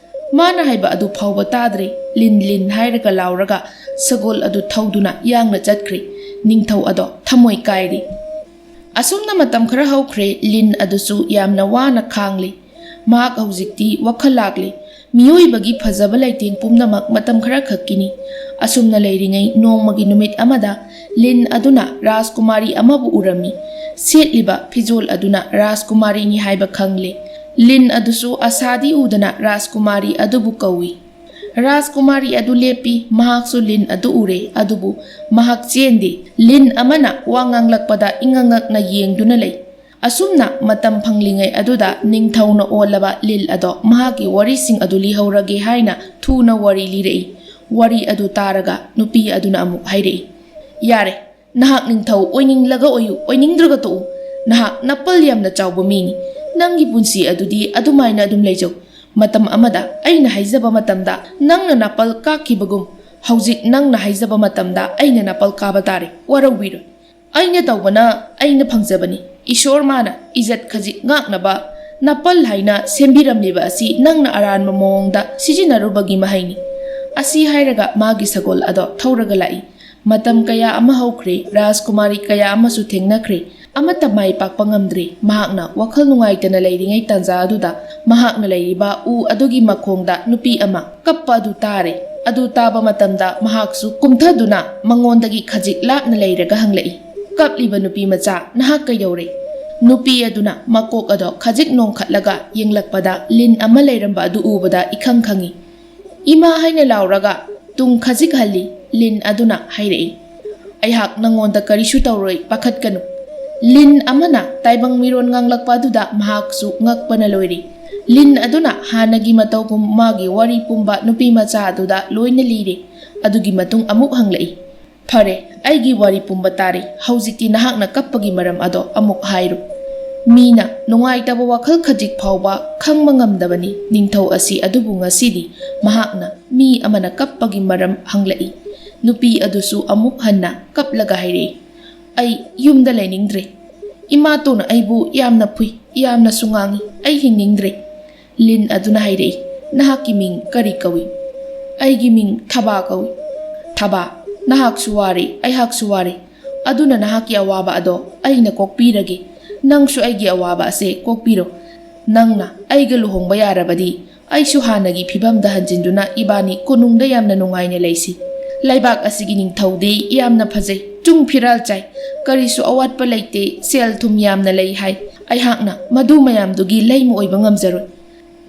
ꯃꯥꯅ ꯍꯥꯏꯕ ꯑꯗꯨ ꯐꯥꯎꯕ ꯇꯥꯗ꯭ꯔꯦ꯫ ꯂꯤꯟ ꯂꯤꯟ ꯍꯥꯏꯔꯒ ꯂꯥꯎꯔꯒ ꯁꯒꯣꯜ ꯑꯗꯨ ꯊꯧꯗꯨꯅ ꯌꯥꯡꯅ ꯆꯠꯈ꯭ꯔꯦ꯫ ꯅꯤꯡꯊꯧ ꯑꯗꯣ ꯊꯃꯣꯏ ꯀꯥꯏꯔꯦ꯫ ꯑꯁꯨꯝꯅ ꯃꯇꯝ ꯈꯔ ꯍꯧꯈ꯭ꯔꯦ꯫ ꯂꯤꯟ ꯑꯗꯨꯁꯨ ꯌꯥꯝꯅ ꯋꯥꯅ ꯈꯥꯡꯂꯤ꯫ ꯃꯍꯥꯛ ꯍꯧꯖꯤꯛꯇꯤ ꯋꯥꯈꯜ ꯂꯥꯛꯂꯤ꯫ ꯃꯤꯑꯣꯏꯕꯒꯤ ꯐꯖꯕ ꯂꯩꯇꯦꯡ ꯄꯨꯝꯅꯃꯛ ꯃꯇꯝ ꯈꯔ ꯈꯛꯀꯤꯅꯤ꯫ ꯑꯁꯨꯝꯅ ꯂꯩꯔꯤꯉꯩ ꯅꯣꯡꯃꯒꯤ ꯅꯨꯃꯤꯠ ꯑꯃꯗ ꯂꯤꯟ ꯑꯗꯨꯅ ꯔꯥꯖꯀꯨꯃꯥꯔꯤ ꯑꯃꯕꯨ ꯎꯔꯝꯃꯤ꯫ ꯁꯦꯠꯂꯤꯕ ꯐꯤꯖꯣꯜ ꯑꯗꯨꯅ ꯔꯥꯖꯀꯨꯃꯥꯔꯤꯅꯤ ꯍꯥꯏꯕ ꯈꯪꯂꯦ꯫ ꯂꯤꯟ ꯑꯗꯨꯁꯨ ꯑꯁꯥꯗꯤ ꯎꯗꯅ ꯔꯥꯖꯀꯨꯃꯥꯔꯤ ꯑꯗꯨꯕꯨ ꯀꯧꯏ꯫ ꯔꯥꯖꯀꯨꯃꯥꯔꯤ ꯑꯗꯨ ꯂꯦꯞꯄꯤ꯫ ꯃꯍꯥꯛꯁꯨ ꯂꯤꯟ ꯑꯗꯨ ꯎꯔꯦ, ꯑꯗꯨꯕꯨ ꯃꯍꯥꯛ ꯆꯦꯟꯗꯦ꯫ ꯂꯤꯟ ꯑꯃꯅ ꯋꯥ ꯉꯥꯡꯂꯛꯄꯗ ꯏꯉꯛ ꯉꯛꯅ ꯌꯦꯡꯗꯨꯅ ꯂꯩ꯫ ꯑꯁꯨꯝꯅ ꯃꯇꯝ ꯐꯪꯂꯤꯉꯩ ꯑꯗꯨꯗ ꯅꯤꯡꯊꯧꯅ ꯑꯣꯜꯂꯕ ꯂꯤꯟ ꯑꯗꯣ ꯃꯍꯥꯛꯀꯤ ꯋꯥꯔꯤꯁꯤꯡ ꯑꯗꯨ ꯂꯤꯍꯧꯔꯒꯦ ꯍꯥꯏꯅ ꯊꯨꯅ ꯋꯥꯔꯤ ꯂꯤꯔꯛꯏ꯫ ꯋꯥꯔꯤ ꯑꯗꯨ ꯇꯥꯔꯒ ꯅꯨꯄꯤ ꯑꯗꯨꯅ ꯑꯃꯨꯛ ꯍꯥꯏꯔꯛꯏ, "ꯌꯥꯔꯦ, ꯅꯍꯥꯛ ꯅꯤꯡꯊꯧ ꯑꯣꯏꯅꯤꯡꯂꯒ ꯑꯣꯏꯌꯨ, ꯑꯣꯏꯅꯤꯡꯗ꯭ꯔꯒ ꯇꯣꯛꯎ꯫ ꯅꯍꯥꯛ ꯅꯥꯄꯜ ꯌꯥꯝꯅ ꯆꯥꯎꯕ ꯃꯤꯅꯤ꯫ ꯅꯪꯒꯤ ꯄꯨꯟꯁꯤ ꯑꯗꯨꯗꯤ ꯑꯗꯨꯃꯥꯏꯅ ꯑꯗꯨꯝ ꯂꯩꯖꯧ꯫ ꯃꯇꯝ ꯑꯃꯗ ꯑꯩꯅ ꯍꯥꯏꯖꯕ ꯃꯇꯝꯗ ꯅꯪꯅ ꯅꯥꯄꯜ ꯀꯥꯛꯈꯤꯕꯒꯨꯝ, ꯍꯧꯖꯤꯛ ꯅꯪꯅ ꯍꯥꯏꯖꯕ ꯃꯇꯝꯗ ꯑꯩꯅ ꯅꯥꯄꯜ ꯀꯥꯕ ꯇꯥꯔꯦ꯫ ꯋꯥꯔꯧꯕꯤꯔꯣꯏ꯫ ꯑꯩꯅ ꯇꯧꯕꯅ ꯑꯩꯅ ꯐꯪꯖꯕꯅꯤ꯫ ꯏꯁꯣꯔ ꯃꯥꯅ ꯏꯖꯠ ꯈꯖꯤꯛ ꯉꯥꯛꯅꯕ ꯅꯥꯄꯜ ꯍꯥꯏꯅ ꯁꯦꯝꯕꯤꯔꯝꯂꯤꯕ ꯑꯁꯤ ꯅꯪꯅ ꯑꯔꯥꯟꯕ ꯃꯑꯣꯡꯗ ꯁꯤꯖꯤꯟꯅꯔꯨꯕꯒꯤ ꯃꯍꯩꯅꯤ꯫" ꯑꯁꯤ ꯍꯥꯏꯔꯒ ꯃꯥꯒꯤ ꯁꯒꯣꯜ ꯑꯗꯣ ꯊꯧꯔꯒ ꯂꯥꯛꯏ꯫ ꯃꯇꯝ ꯀꯌꯥ ꯑꯃ ꯍꯧꯈ꯭ꯔꯦ, ꯔꯥꯖꯀꯨꯃꯥꯔꯤ ꯀꯌꯥ ꯑꯃꯁꯨ ꯊꯦꯡꯅꯈ꯭ꯔꯦ꯫ ꯑꯃꯠꯇ ꯃꯥꯏ ꯄꯥꯛꯄ ꯉꯝꯗ꯭ꯔꯦ꯫ ꯃꯍꯥꯛꯅ ꯋꯥꯈꯜ ꯅꯨꯡꯉꯥꯏꯇꯅ ꯂꯩꯔꯤꯉꯩ ꯇꯥꯟꯖꯥ ꯑꯗꯨꯗ ꯃꯍꯥꯛꯅ ꯂꯩꯔꯤꯕ ꯎ ꯑꯗꯨꯒꯤ ꯃꯈꯣꯡꯗ ꯅꯨꯄꯤ ꯑꯃ ꯀꯞꯄ ꯑꯗꯨ ꯇꯥꯔꯦ꯫ ꯑꯗꯨ ꯇꯥꯕ ꯃꯇꯝꯗ ꯃꯍꯥꯛꯁꯨ ꯀꯨꯝꯊꯗꯨꯅ ꯃꯉꯣꯟꯗꯒꯤ ꯈꯖꯤꯛ ꯂꯥꯞꯅ ꯂꯩꯔꯒ ꯍꯪꯂꯛꯏ, "ꯀꯞꯂꯤꯕ ꯅꯨꯄꯤ ꯃꯆꯥ, ꯅꯍꯥꯛ ꯀꯩꯗꯧꯔꯦ?" ꯅꯨꯄꯤ ꯑꯗꯨꯅ ꯃꯀꯣꯛ ꯑꯗꯣ ꯈꯖꯤꯛ ꯅꯣꯡꯈꯠꯂꯒ ꯌꯦꯡꯂꯛꯄꯗ ꯂꯤꯟ ꯑꯃ ꯂꯩꯔꯝꯕ ꯑꯗꯨ ꯎꯕꯗ ꯏꯈꯪ ꯈꯪꯏ꯫ "ꯏꯃꯥ" ꯍꯥꯏꯅ ꯂꯥꯎꯔꯒ ꯇꯨꯡ ꯈꯖꯤꯛ ꯍꯜꯂꯤ꯫ ꯂꯤꯟ ꯑꯗꯨꯅ ꯍꯥꯏꯔꯛꯏ, "ꯑꯩꯍꯥꯛ ꯅꯪꯉꯣꯟꯗ ꯀꯔꯤꯁꯨ ꯇꯧꯔꯣꯏ, ꯄꯥꯈꯠꯀꯅꯨ꯫" ꯂꯤꯟ ꯑꯃꯅ ꯇꯥꯏꯕꯪ ꯃꯤꯔꯣꯟ ꯉꯥꯡꯂꯛꯄ ꯑꯗꯨꯗ ꯃꯍꯥꯛꯁꯨ ꯉꯛꯄꯅ ꯂꯣꯏꯔꯦ꯫ ꯂꯤꯟ ꯑꯗꯨꯅ ꯍꯥꯟꯅꯒꯤ ꯃꯇꯧꯒꯨꯝ ꯃꯥꯒꯤ ꯋꯥꯔꯤ ꯄꯨꯝꯕ ꯅꯨꯄꯤ ꯃꯆꯥ ꯑꯗꯨꯗ ꯂꯣꯏꯅ ꯂꯤꯔꯦ꯫ ꯑꯗꯨꯒꯤ ꯃꯇꯨꯡ ꯑꯃꯨꯛ ꯍꯪꯂꯛꯏ, "ꯐꯔꯦ, ꯑꯩꯒꯤ ꯋꯥꯔꯤ ꯄꯨꯝꯕ ꯇꯥꯔꯦ꯫ ꯍꯧꯖꯤꯛꯇꯤ ꯅꯍꯥꯛꯅ ꯀꯞꯄꯒꯤ ꯃꯔꯝ ꯑꯗꯣ ꯑꯃꯨꯛ ꯍꯥꯏꯔꯨ꯫" ꯃꯤꯅ ꯅꯨꯡꯉꯥꯏꯇꯕ ꯋꯥꯈꯜ ꯈꯖꯤꯛ ꯐꯥꯎꯕ ꯈꯪꯕ ꯉꯝꯗꯕꯅꯤ꯫ ꯅꯤꯡꯊꯧ ꯑꯁꯤ ꯑꯗꯨꯕꯨ ꯉꯁꯤꯗꯤ ꯃꯍꯥꯛꯅ ꯃꯤ ꯑꯃꯅ ꯀꯞꯄꯒꯤ ꯃꯔꯝ ꯍꯪꯂꯛꯏ꯫ ꯅꯨꯄꯤ ꯑꯗꯨꯁꯨ ꯑꯃꯨꯛ ꯍꯟꯅ ꯀꯞꯂꯒ ꯍꯥꯏꯔꯛꯏ, "ꯑꯩ ꯌꯨꯝꯗ ꯂꯩꯅꯤꯡꯗ꯭ꯔꯦ꯫ ꯏꯃꯥꯇꯣꯟꯅ ꯑꯩꯕꯨ ꯌꯥꯝꯅ ꯐꯨꯏ, ꯌꯥꯝꯅꯁꯨ ꯉꯥꯡꯏ꯫ ꯑꯩ ꯍꯤꯡꯅꯤꯡꯗ꯭ꯔꯦ꯫" ꯂꯤꯟ ꯑꯗꯨꯅ ꯍꯥꯏꯔꯛꯏ, "ꯅꯍꯥꯛꯀꯤ ꯃꯤꯡ ꯀꯔꯤ ꯀꯧꯏ?" "ꯑꯩꯒꯤ ꯃꯤꯡ ꯊꯕꯥ ꯀꯧꯏ꯫" "ꯊꯕꯥ, ꯅꯍꯥꯛꯁꯨ ꯋꯥꯔꯦ, ꯑꯩꯍꯥꯛꯁꯨ ꯋꯥꯔꯦ꯫ ꯑꯗꯨꯅ ꯅꯍꯥꯛꯀꯤ ꯑꯋꯥꯕ ꯑꯗꯣ ꯑꯩꯅ ꯀꯣꯛꯄꯤꯔꯒꯦ꯫ ꯅꯪꯁꯨ ꯑꯩꯒꯤ ꯑꯋꯥꯕ ꯑꯁꯦ ꯀꯣꯛꯄꯤꯔꯣ꯫ ꯅꯪꯅ ꯑꯩꯒ ꯂꯨꯍꯣꯡꯕ ꯌꯥꯔꯕꯗꯤ ꯑꯩꯁꯨ ꯍꯥꯟꯅꯒꯤ ꯐꯤꯕꯝꯗ ꯍꯟꯖꯤꯟꯗꯨꯅ ꯏꯕꯥꯅꯤ ꯀꯣꯅꯨꯡꯗ ꯌꯥꯝꯅ ꯅꯨꯡꯉꯥꯏꯅ ꯂꯩꯁꯤ꯫ ꯂꯩꯕꯥꯛ ꯑꯁꯤꯒꯤ ꯅꯤꯡꯊꯧꯗꯤ ꯌꯥꯝꯅ ꯐꯖꯩ, ꯆꯨꯡ ꯐꯤꯔꯥꯜ ꯆꯥꯏ, ꯀꯔꯤꯁꯨ ꯑꯋꯥꯠꯄ ꯂꯩꯇꯦ, ꯁꯦꯜ ꯊꯨꯝ ꯌꯥꯝꯅ ꯂꯩ ꯍꯥꯏ꯫ ꯑꯩꯍꯥꯛꯅ ꯃꯗꯨ ꯃꯌꯥꯝꯗꯨꯒꯤ ꯂꯩꯃ ꯑꯣꯏꯕ ꯉꯝꯖꯔꯣꯏ꯫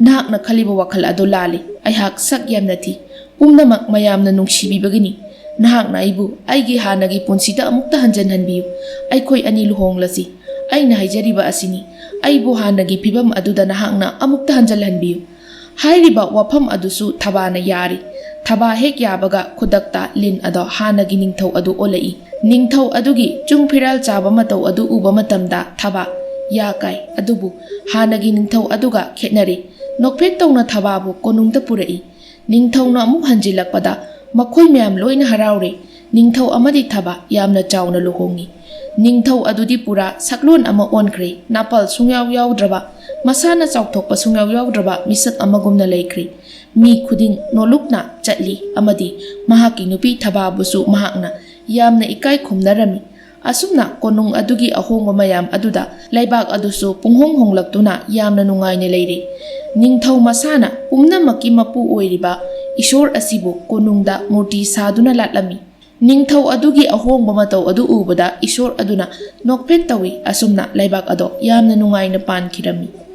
ꯅꯍꯥꯛꯅ ꯈꯜꯂꯤꯕ ꯋꯥꯈꯜ ꯑꯗꯨ ꯂꯥꯜꯂꯤ꯫ ꯑꯩꯍꯥꯛ ꯁꯛ ꯌꯥꯝꯅ ꯊꯤ꯫ ꯄꯨꯝꯅꯃꯛ ꯃꯌꯥꯝꯅ ꯅꯨꯡꯁꯤꯕꯤꯕꯒꯤꯅꯤ꯫ ꯅꯍꯥꯛꯅ ꯑꯩꯕꯨ ꯑꯩꯒꯤ ꯍꯥꯟꯅꯒꯤ ꯄꯨꯟꯁꯤꯗ ꯑꯃꯨꯛꯇ ꯍꯟꯖꯤꯟꯍꯟꯕꯤꯌꯨ꯫ ꯑꯩꯈꯣꯏ ꯑꯅꯤ ꯂꯨꯍꯣꯡꯂꯁꯤ꯫ ꯑꯩꯅ ꯍꯥꯏꯖꯔꯤꯕ ꯑꯁꯤꯅꯤ꯫ ꯑꯩꯕꯨ ꯍꯥꯟꯅꯒꯤ ꯐꯤꯕꯝ ꯑꯗꯨꯗ ꯅꯍꯥꯛꯅ ꯑꯃꯨꯛꯇ ꯍꯟꯖꯤꯜꯍꯟꯕꯤꯌꯨ꯫ ꯍꯥꯏꯔꯤꯕ ꯋꯥꯐꯝ ꯑꯗꯨꯁꯨ ꯊꯕꯥꯅ ꯌꯥꯔꯤ꯫ ꯊꯕꯥ ꯍꯦꯛ ꯌꯥꯕꯒ ꯈꯨꯗꯛꯇ ꯂꯤꯟ ꯑꯗꯣ ꯍꯥꯟꯅꯒꯤ ꯅꯤꯡꯊꯧ ꯑꯗꯨ ꯑꯣꯜꯂꯛꯏ꯫ ꯅꯤꯡꯊꯧ ꯑꯗꯨꯒꯤ ꯆꯨꯡ ꯐꯤꯔꯥꯜ ꯆꯥꯕ ꯃꯇꯧ ꯑꯗꯨ ꯎꯕ ꯃꯇꯝꯗ ꯊꯕꯥ ꯌꯥ ꯀꯥꯏ꯫ ꯑꯗꯨꯕꯨ ꯍꯥꯟꯅꯒꯤ ꯅꯤꯡꯊꯧ ꯑꯗꯨꯒ ꯈꯦꯠꯅꯔꯦ꯫ ꯅꯣꯛꯐꯦꯠ ꯇꯧꯅ ꯊꯕꯥꯕꯨ ꯀꯣꯅꯨꯡꯗ ꯄꯨꯔꯛꯏ꯫ ꯅꯤꯡꯊꯧꯅ ꯑꯃꯨꯛ ꯍꯟꯖꯤꯜꯂꯛꯄꯗ ꯃꯈꯣꯏ ꯃꯌꯥꯝ ꯂꯣꯏꯅ ꯍꯔꯥꯎꯔꯦ꯫ ꯅꯤꯡꯊꯧ ꯑꯃꯗꯤ ꯊꯕꯥ ꯌꯥꯝꯅ ꯆꯥꯎꯅ ꯂꯨꯍꯣꯡꯉꯤ꯫ ꯅꯤꯡꯊꯧ ꯑꯗꯨꯗꯤ ꯄꯨꯔꯥ ꯁꯛꯂꯣꯟ ꯑꯃ ꯑꯣꯟꯈ꯭ꯔꯦ꯫ ꯅꯥꯄꯜ ꯁꯨꯡꯌꯥꯎ ꯌꯥꯎꯗ꯭ꯔꯕ, ꯃꯁꯥꯅ ꯆꯥꯎꯊꯣꯛꯄ ꯁꯨꯡꯌꯥꯎ ꯌꯥꯎꯗ꯭ꯔꯕ ꯃꯤꯁꯛ ꯑꯃꯒꯨꯝꯅ ꯂꯩꯈ꯭ꯔꯦ꯫ ꯃꯤ ꯈꯨꯗꯤꯡ ꯅꯣꯂꯨꯛꯅ ꯆꯠꯂꯤ ꯑꯃꯗꯤ ꯃꯍꯥꯛꯀꯤ ꯅꯨꯄꯤ ꯊꯕꯥꯕꯨꯁꯨ ꯃꯍꯥꯛꯅ ꯌꯥꯝꯅ ꯏꯀꯥꯏ ꯈꯨꯝꯅꯔꯝꯃꯤ꯫ ꯑꯁꯨꯝꯅ ꯀꯣꯅꯨꯡ ꯑꯗꯨꯒꯤ ꯑꯍꯣꯡꯕ ꯃꯌꯥꯝ ꯑꯗꯨꯗ ꯂꯩꯕꯥꯛ ꯑꯗꯨꯁꯨ ꯄꯨꯡꯍꯣꯡ ꯍꯣꯡꯂꯛꯇꯨꯅ ꯌꯥꯝꯅ ꯅꯨꯡꯉꯥꯏꯅ ꯂꯩꯔꯦ꯫ ꯅꯤꯡꯊꯧ ꯃꯁꯥꯅ ꯄꯨꯝꯅꯃꯛꯀꯤ ꯃꯄꯨ ꯑꯣꯏꯔꯤꯕ ꯏꯁꯣꯔ ꯑꯁꯤꯕꯨ ꯀꯣꯅꯨꯡꯗ ꯃꯨꯔꯇꯤ ꯁꯥꯗꯨꯅ ꯂꯥꯠꯂꯝꯃꯤ꯫ ꯅꯤꯡꯊꯧ ꯑꯗꯨꯒꯤ ꯑꯍꯣꯡꯕ ꯃꯇꯧ ꯑꯗꯨ ꯎꯕꯗ ꯏꯁꯣꯔ ꯑꯗꯨꯅ ꯅꯣꯛꯐꯦꯠ ꯇꯧꯏ꯫ ꯑꯁꯨꯝꯅ ꯂꯩꯕꯥꯛ ꯑꯗꯣ ꯌꯥꯝꯅ ꯅꯨꯡꯉꯥꯏꯅ ꯄꯥꯟꯈꯤꯔꯝꯃꯤ꯫